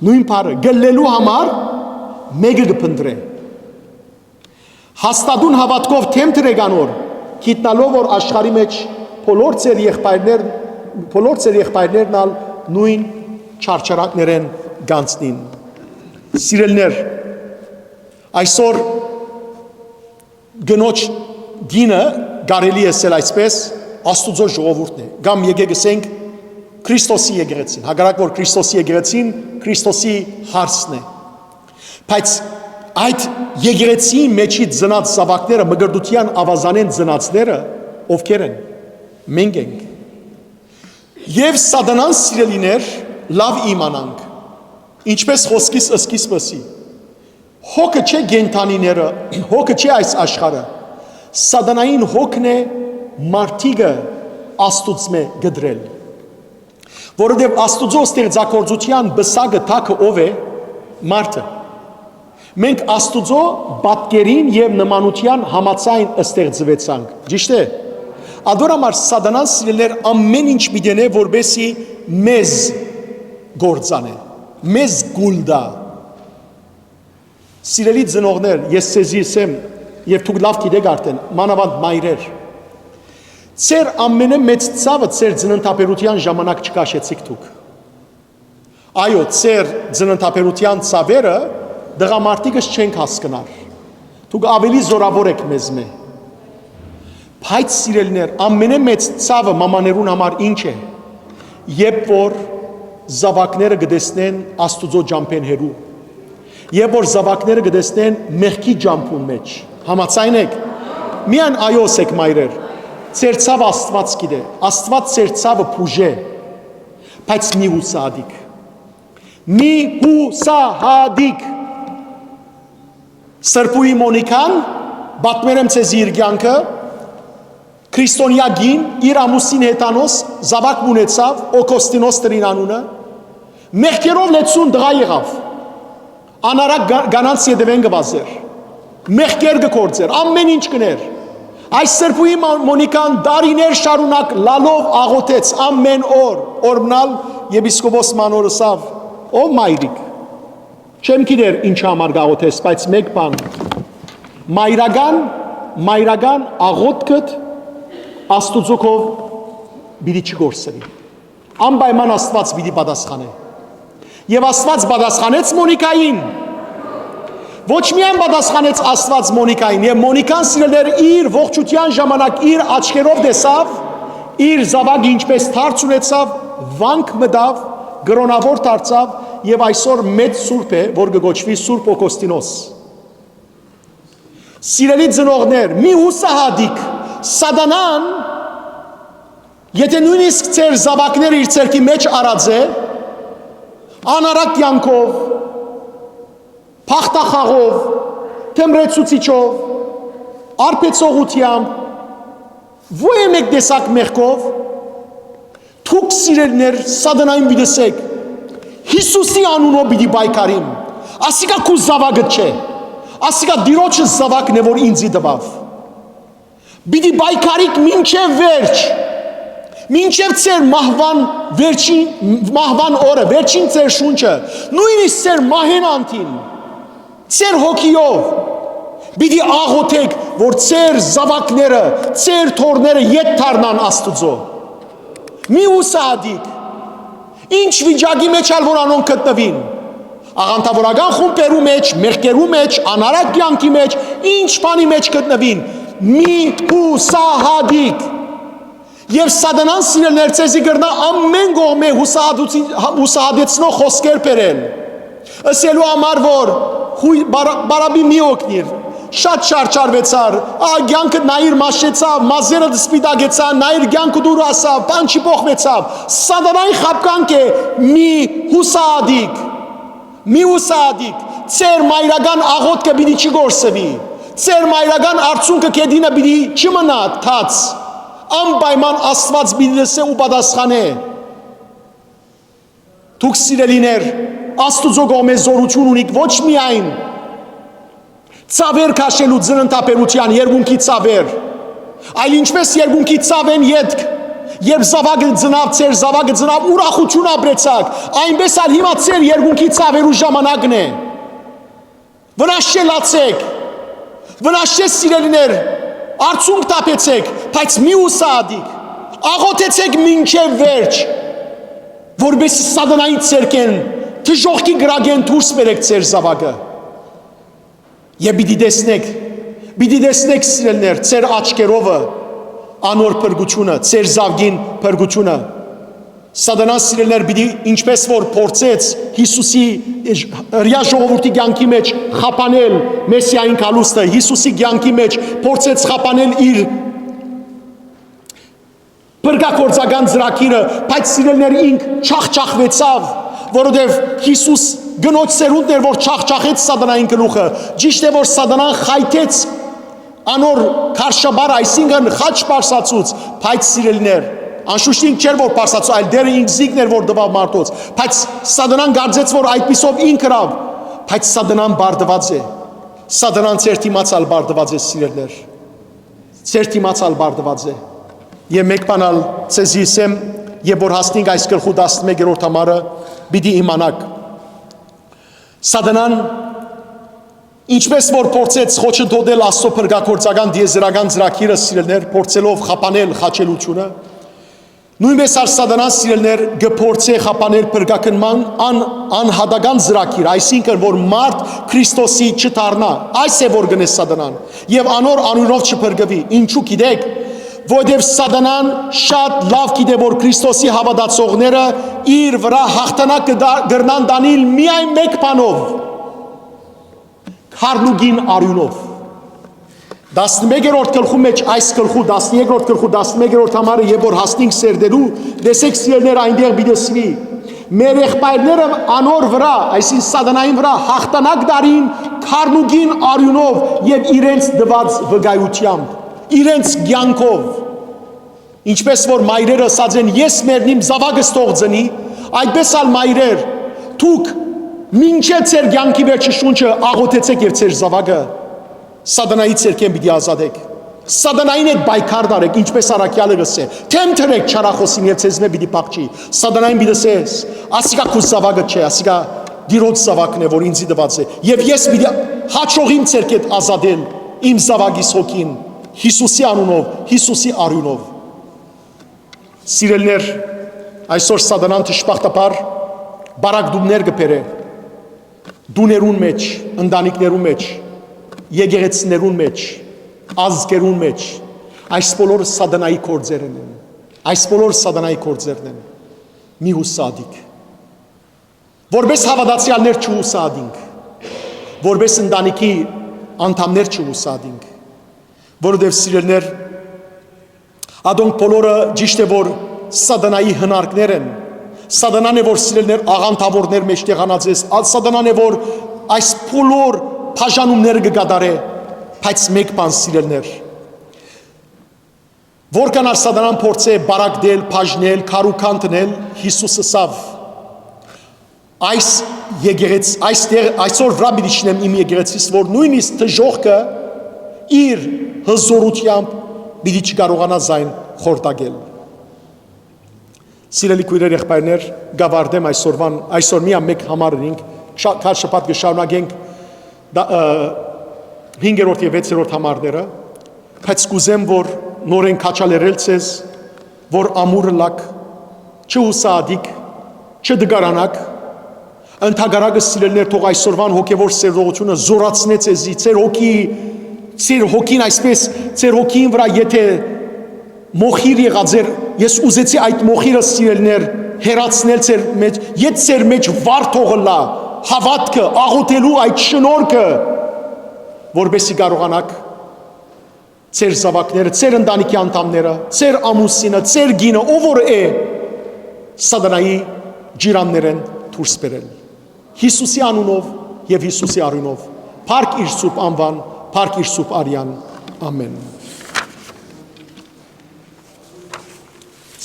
նոյն բառը, գլլելու համար մէկը կը փնտռէ։ Հաստատուն հաւատքով դէմ դրեք անոր, գիտնալով որ աշխարհի մէջ բոլոր ձեր եղբայրներ, բոլոր ձեր եղբայրներն ալ նոյն չարչարանքներէն կանցնին։ Սիրելիներ, այսօր կնոջ կինը, կարելի է ասել այսպես, Աստուծոյ ժողովուրդն է, կամ եկեք ըսենք Քրիստոսի եկեղեցին։ Հակառակ որ Քրիստոսի եկեղեցին Քրիստոսի հարսն է, բայց այդ եկեղեցիի մէջի ծնած զաւակները, մկրտութեան աւազանէն ծնածները ովքեր են։ Մենք ենք։ Եւ Սատանան, սիրելիներ, լաւ իմանանք, ինչպես խօսքիս սկիզբը ըսի, հոգը չէ կենդանիները, հոգը չէ այս աշխարհը, Սատանային հոգն է մարդիկը Աստուծմէ կտրել, որովհետեւ Աստուծոյ ստեղծագործութեան պսակը, տակը ո՞վ է? Մարդը։ Մենք Աստուծոյ պատկերին եւ նմանութեան համաձայն ստեղծուեցանք, ճիշդ է։ Ադոր համար Սատանան, սիրելիներ, ամէն ինչ պիտի ընէ, որպեսզի մեզ կործանէ, մեզ կուլ տայ։ Սիրելի ծնողներ, ես ձեզի ըսեմ, եւ դուք լաւ գիտէք արդէն, մանաւանդ մայրեր, ձեր ամենամեծ ցաւը ձեր ծննդաբերութեան ժամանակ չքաշեցիք դուք։ Այո, ձեր ծննդաբերութեան ցաւերը տղամարդիկս չենք հասկնար։ Դուք աւելի զօրաւոր էք մեզմէ։ Բայց, սիրելիներ, ամենամեծ ցաւը մամաներուն համար ինչ է, երբ որ զաւակները կը տեսնեն Աստուծոյ ճամբէն հեռու, երբ որ զաւակները կը տեսնեն մեղքի ճամբուն մէջ։ Համաձայն եք։ Միայն այո ըսեք, մայրեր, ձեր ցաւը Աստուած գիտէ, Աստուած ձեր ցաւը բուժէ, բայց մի յուսահատիք, մի յուսահատիք։ Սրբուհի Մոնիքան, պատմեր եմ ձեզի իր կեանքը, քրիստոնեայ կին, իր ամուսին Հեթանոս, զաւակ մը ունեցաւ, Օգոստինոս դրին անունը, մեղքերով լեցուն տղայ եղաւ, անարակ գա-, կանանց ետեւէն կը վազէր, մեղքեր կը գործէր, ամէն ինչ կ'ընէր։ Այս սրբուհի Մա-, Մոնիքան տարիներ շարունակ լալով աղօթեց ամէն օր, օրմնալ եպիսկոպոս մը անոր ըսաւ. «Ո մայրիկ, չեմ գիտեր ինչի համար կ'աղօթես, բայց մէկ բան, մայրական, մայրական աղօթքդ Աստուծոյ քով պիտի չի կորսնի։ Անպայման Աստուած պիտի պատասխանէ»։ Եւ Աստուած պատասխանեց Մոնիքային։ Ոչ միայն պատասխանեց Աստուած Մոնիքային, եւ Մոնիքան, սիրելիներ, իր ողջութեան ժամանակ իր աչքերով տեսաւ, իր զաւակը ինչպես դարձ ունեցաւ, վանք մտաւ, կրօնաւոր դարձաւ եւ այսօր մեծ սուրբ է, որ կը կոչուի Սուրբ Օգոստինոս։ Սիրելի ծնողներ, մի յուսահատիք, Սատանան, եթէ նոյնիսկ ձեր զաւակները իր ձեռքի մէջ առած է, անարակ կեանքով, փախտախաղով, թմրեցուցիչով, արբեցողութեամբ, ո-, ե մէկ տեսակ մեղքով, դուք, սիրելիներ, Սատանային պիտի ըսէք. «Յիսուսի անունով պիտի պայքարիմ։ Ասիկա քու զաւակդ չէ։ Ասիկա Տիրոջը զաւակն է, որ ինծի տուաւ»։ Պիտի պայքարիք մինչեւ վերջ, մինչեւ ձեր մահուան վերջին, մահուան օրը, վերջին ձեր շունչը, նոյնիսկ ձեր մահէն անդին, ձեր հոգիով պիտի աղօթէք, որ ձեր զաւակները, ձեր թոռները ետ դառնան Աստուծոյ։ Մի յուսահատիք, ինչ վիճակի մէջ ալ որ անոնք գտնուին, աղանդաւորական խումբերու մէջ, մեղքերու մէջ, անարակ կեանքի մէջ, ինչ բանի մէջ գտնուին, մի յուսահատիք։ Եւ Սատանան, սիրելիներ, ձեզի կրնայ ամէն կողմէ յուսահատուցի-, յուսահատեցնող խօսքեր բերել, ըսելու համար որ հոյ-, բարա-, բարապի մի օգնիր, շատ չարչարվեցար, ա, կեանքը նայիր մաշեցաւ, մազերը սպիտակեցան, նայիր կեանքը դուր ասաւ, բան չի փոխվեցաւ։ Սատանայի խաբկանք է, մի յուսահատիք, մի յուսահատիք, ձեր մայրական աղօթքը պիտի չի կորսվի, ձեր մայրական արցունքը գետինը պիտի չի մնայ թաց, անպայման Աստուած պիտի լսէ ու պատասխանէ։ Դուք, սիրելիներ, Աստուծոյ կողմէ զօրութիւն ունիք ոչ միայն Ցաւեր քաշելու ծննդաբերութեան, երկունքի ցաւեր։ Այլ ինչպէս երկունքի ցաւէն ետք, երբ զաւակը ծնաւ, ձեր զաւակը ծնաւ, ուրախութիւն ապրեցաք, այնպէս ալ հիմա ձեր երկունքի ցաւերու ժամանակն է։ Վնաս չէ, լացեք, վնաս չէ, սիրելիներ, արցունք թափեցեք, բայց մի ուսայատիկ, աղօթեցեք մինչեւ վերջ, որպեսզի սատանայի ցերկեն, դժոխքի կրակէն դուրս բերեք ձեր զաւակը։ Եւ պիտի տեսնեք, պիտի տեսնեք, սիրելիներ, ձեր աչքերովը անոր փրկութիւնը, ձեր զաւկին փրկութիւնը։ Սատանան, սիրելիներ, պիտի, ինչպէս որ փորձեց Յիսուսի, հրեայ ժողովուրդի կեանքի մէջ խափանել Մեսիային գալուստը, Յիսուսի կեանքի մէջ փորձեց խափանել իր փրկագործական ծրագիրը, բայց, սիրելիներ, ինք ջախջախուեցաւ, որովհետեւ Յիսուս կնոջ սերունդն էր, որ ջախջախեց սատանային գլուխը։ Ճիշդ է, որ սատանան խայթեց անոր քարշապար, այսինքն խաչ պարսացուց, բայց, սիրելիներ, անշուշտ ինք չէր որ պարսացուց, այլ դերը ինքզինքն էր որ տուաւ մարդոց, բայց սատանան կարծեց որ այդպիսով ինք ըրաւ, բայց սատանան բարդուած է, սատանան ձեր դիմաց ալ բարդուած է, սիրելիներ, ձեր դիմաց ալ բարդուած է։ Եւ մէկ բան ալ ձեզի ըսեմ, եւ որ հասնենք այս գլխու տասնմեկերորդ համարը, պիտի իմանաք։ Սատանան, ինչպէս որ փորձեց խոչընդոտել Աստծո փրկագործական տիեզերական ծրագիրը, սիրելիներ, փորձելով խափանել խաչելությունը, նոյնպէս ալ սատանան, սիրելիներ, կը փորձէ խափանել փրկագնման ան-, անհատական ծրագիր, այսինքն որ մարդ Քրիստոսի չդառնայ, այս է որ կ'ընէ սատանան, եւ անոր անունով չփրկուի։ Ինչու՞ գիտեք, որովհետեւ սատանան շատ լաւ գիտէ որ Քրիստոսի հաւատացողները իր վրայ յաղթանակ կը դա-, կրնան տանիլ միայն մէկ բանով, քարնուկին արիւնով։ Տասնմեկերորդ գլխու մէջ, այս գլխու, տասներկերորդ գլխու, տասնմեկերորդ համարը, եւ որ հասնենք սերտերու, տեսեք, սիրելիներ, այնտեղ պիտի ըսուի. «Մեր եղբայրները անոր վրայ, այսինքն սատանային վրայ, յաղթանակ տարին քարնուկին արիւնով եւ իրենց տուած վկայութեամբ, իրենց կեանքով»։ Ինչպէս որ մայրերը ըսած են. «Ես մեռնիմ, զաւակս թող ծնի», այդպէս ալ, մայրեր, դուք մինչեւ ձեր կեանքի վերջի շունչը աղօթեցէք եւ ձեր զաւակը սատանայի ցերկէն պիտի ազատեք։ Սատանային հետ պայքար տարեք, ինչպէս առաքեալը կ'ըսէ. «Դէմ դրէք չարախօսին եւ ձեզմէ պիտի փախչի»։ Սատանային պիտի ըսես. «Ասիկա քու զաւակը չէ, ասիկա Տիրոջ զաւակն է, որ ինծի տուած է, եւ ես պիտի հաջողիմ ձեր կետ ազատել իմ զաւակիս հոգին, Յիսուսի անունով, Յիսուսի արիւնով»։ Սիրելիներ, այսօր սատանան դժբախտաբար բարակտումներ կը բերէ տուներուն մէջ, ընտանիքներուն մէջ, եկեղեցիներուն մէջ, ազգերուն մէջ։ Այս բոլորը սատանայի գործերն են։ Այս բոլորը սատանայի գործերն են։ Մի ուսատիկ, որպես հաւատացեալներ չուսատինք, որպես ընտանիքի անդամներ չուսատինք, որովհետեւ, սիրելիներ, ադոնք բոլորը ճիշդ է որ սատանայի հնարկներ են։ Սատանան է որ, սիրելիներ, աղանդաւորներ մէջտեղանած ես, ա-, սատանան է որ այս բոլոր բաժանումները կը կատարէ, բայց մէկ բան, սիրելիներ, որքան ալ սատանան փորձէ բարակտել, բաժնել, քարուքան դնել, Յիսուս ըսաւ. «Այս եկեղեց-, այս տեղ, այսօր վրայ պիտի շինեմ իմ եկեղեցիս, որ նոյնիսկ դժոխքը իր հզորութեամբ պիտի չկարողանա զայն խորտակել»։ Սիրելի քոյրեր, եղբայրներ, կավարտեմ այսօրվան, այսօր միայն մէկ համար ունենք, շա-, քար շաբաթ կը շարունակենք դա, ը, հինգերորդ եւ վեցերորդ համարները, բայց կուզեմ որ նորեն քաջալերել ձեզ, որ ամուր ըլլաք, չհուսահատիք, չդգարանաք, ընդհակառակը, սիրելիներ, թող այսօրվան հոգեվոր սերտողությունը զորացնե ձեզի, ձեր հոգի, ձեր հոգին այսպես, ձեր հոգին վրայ եթե մոխիր եղած էր, ես ուզեցի այդ մոխիրը, սիրելիներ, հեռացնել ձեր մեջ, եթ ձեր մեջ վառ թող ըլլայ հաւատքը, աղոթելու այդ շնորհքը, որպեսզի կարողանաք ձեր զաւակները, ձեր ընտանիքի անդամները, ձեր ամուսինը, ձեր կինը, ով որ է, սատանայի ջիրաններէն դուրս բերել։ Յիսուսի անունով եւ Յիսուսի արիւնով, փառք իր սուրբ անուան, փառք իր սուրբ արեան։ Ամեն։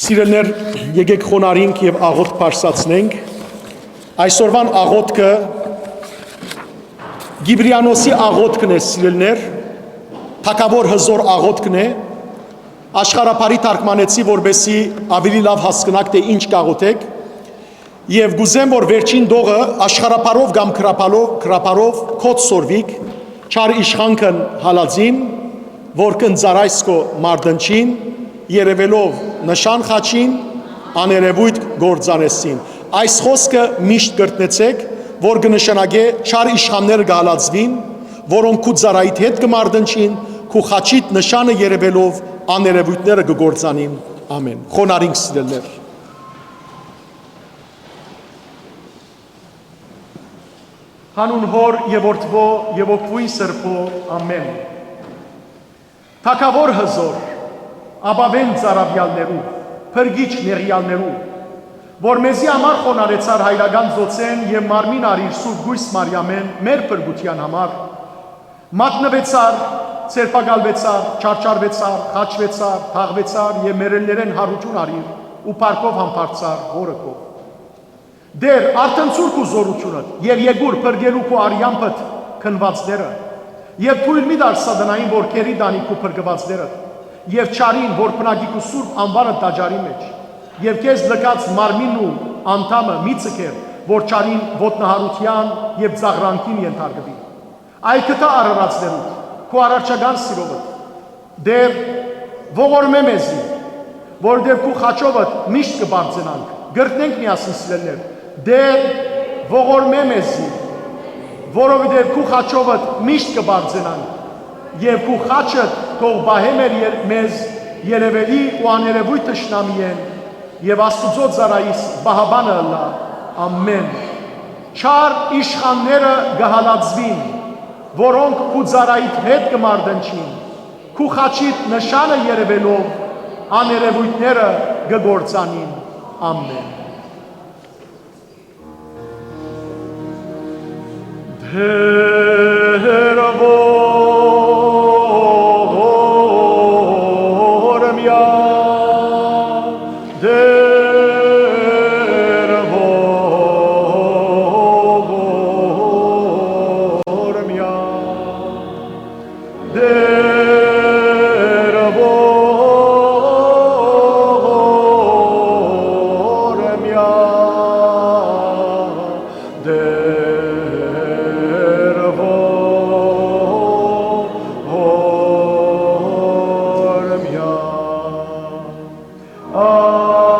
Սիրելիներ, եկեք խոնարհենք եւ աղոթք բարձրացնենք։ Այսօրվան աղոթքը Կիպրիանոսի աղօթքն է, սիրելիներ, թագաւոր հզօր աղօթքն է, աշխարհաբարի թարգմանեցի, որպեսզի աւելի լաւ հասկնաք, թէ ինչ կ'աղօթէք, եւ կ'ուզեմ, որ վերջին տողը աշխարհաբարով կամ գրաբարով, գրաբարով քոց սորվիք, չար իշխանքն հալածին, որ կ'ընծառայ քո մարտնչին, երեւելով նշան խաչին, աներեւոյթ կ'որձանեսին։ Այս խօսքը միշտ կրկնեցէք, որ կը նշանակէ չար իշխանները կը հալածուին, որոնք քու ծառայիդ հետ կը մարտնչին, քու խաչիդ նշանը երեւելով աներեւոյթները կը կործանին։ Ամէն։ Խոնարհինք, սիրելիներ։ Հանուն Հօր եւ Որդւոյ եւ Հոգւոյն Սրբոյ։ Ամէն։ Թագաւոր հզօր, ապաւէն ծառայեալներու, փրկիչ նեղեալներու, որ մեզի համար խոնարհեցար հայրական ծոցէն եւ մարմին առիր Սուրբ Կոյս Մարիամէն, մեր փրկութեան համար, մատնուեցար, ձերբակալուեցար, չարչարուեցար, խաչուեցար, թաղուեցար եւ մեռելներէն յարութիւն առիր ու փառքով համբարձար Հօրը քով։ Տէր, արթնցուր քու զօրութիւնդ եւ եկուր փրկելու քու արեամբդ քնուածները, եւ թոյլ մի տար սատանային, որ գերի տանի քու փրկուածներդ, եւ չարին, որ բնակի քու սուրբ անուանդ տաճարի մէջ, եւ քեզ լքած մարմինն ու անդամը մի ձգեր, որ չարին ոտնահարութեան եւ ծաղրանքին ենթարկուի։ Այլ գտա արարածներուդ, քու արարչական սիրովդ։ Տէր, ողորմէ մեզի, որովհետեւ քու խաչովդ միշտ կը պարծենանք, կրկնենք միասին, սիրելիներ. Տէր, ողորմէ մեզի, որովհետեւ քու խաչովդ միշտ կը պարծենանք, եւ քու խաչդ թող պահէ մեր եր-, մեզ երեւելի ու աներեւոյթ թշնամիէն, եւ Աստուծոյ ծառայիս պահապանը ըլլայ։ Ամէն։ Չար իշխանները կը հալածուին, որոնք քու ծառայիդ հետ կը մարտնչին, քու խաչիդ նշանը երեւելով, աներեւոյթները կը կործանին։ Ամէն։ Տէր ողորմեա, Տէր ողորմեա, Տէր ողորմեա, Տէր ողորմեա։ Ամէն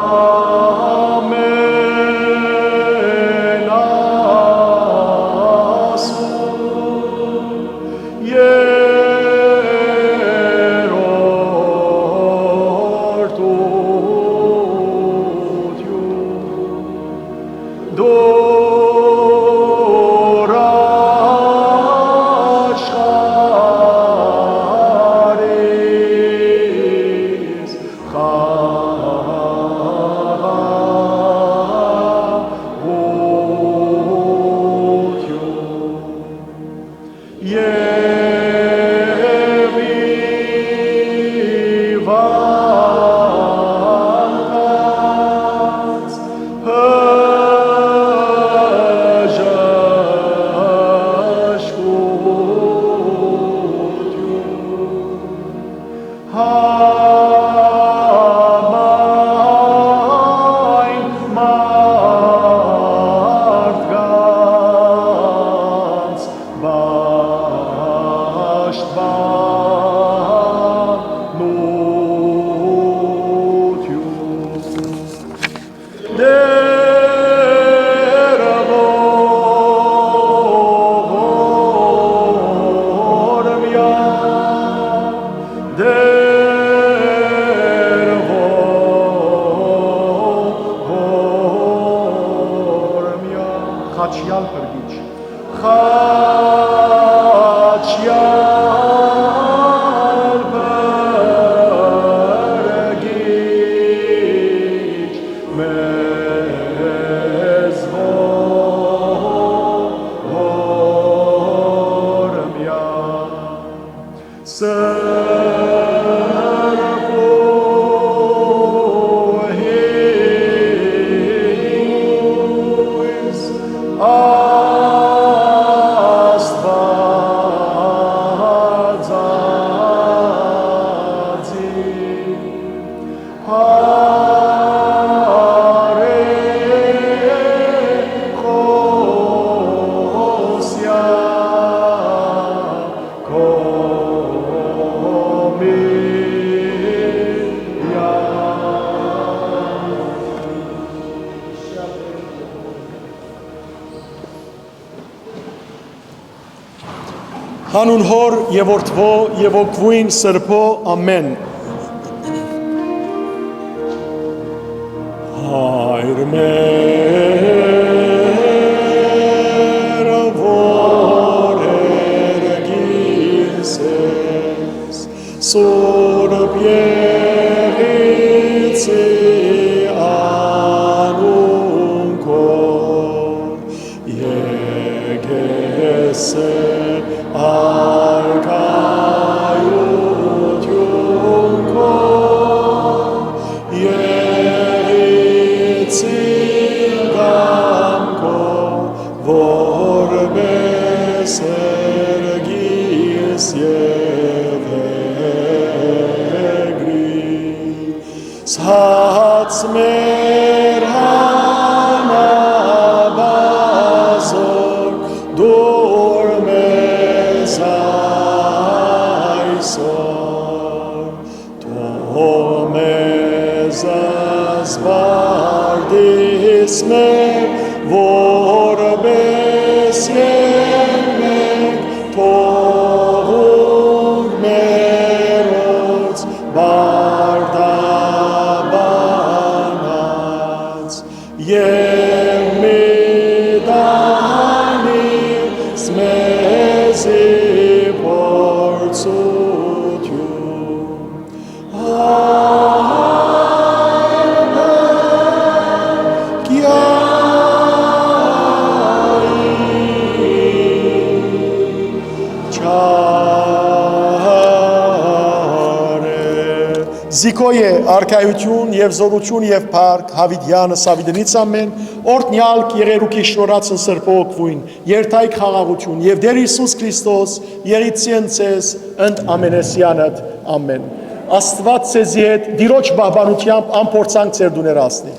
Աստուծոյ երրորդութիւն, դուր աշխարհիս խաղաղութիւն։ Եւ ի վանքած բժշկութիւն։ Համայն մարդկանց պաշտպանութիւն։ Տէր ողորմեա, Տէր ողորմեա, խաչեալ փրկիչ, խաչեալ փրկիչ, մեզ ողորմեա։ Սրբոյ Հոյս, Աստուած Հանուն Հօր եւ Որդւոյ եւ Հոգւոյն Սրբոյ, ամէն։ Հայր մեր, որ երկինս ես, Սուրբ Եղիցի անունքով, եկես արքայութիւնքով, Եղիցին կամքով, որպէս երկիրս եւ երկրի, սաց մեր հանապազօր դուր մեզ այսօր, թող մեզ զբաղդիս մեր, որպէս եղբայր, թողունք մերոց պարտաբանած, եւ մի տանիս մեզի փորձութիւն, այլ կեանք չարէ։ Զիքոյ է արքայութիւն եւ զօրութիւն եւ փառք Յաւիտեանը Սաւիտենից ամէն, օրհնեալ կ'եղերուքի շնորհացն Սրբոյ Հոգւոյն, երթայք խաղաղութիւն եւ Տէր Յիսուս Քրիստոս եղիցին ձեզ ընդ ամենեսեանդ, ամէն։ Աստուած ձեզի հետ, Տիրոջ պահպանութեամբ ամփորձանք ձեր տուները հասնի։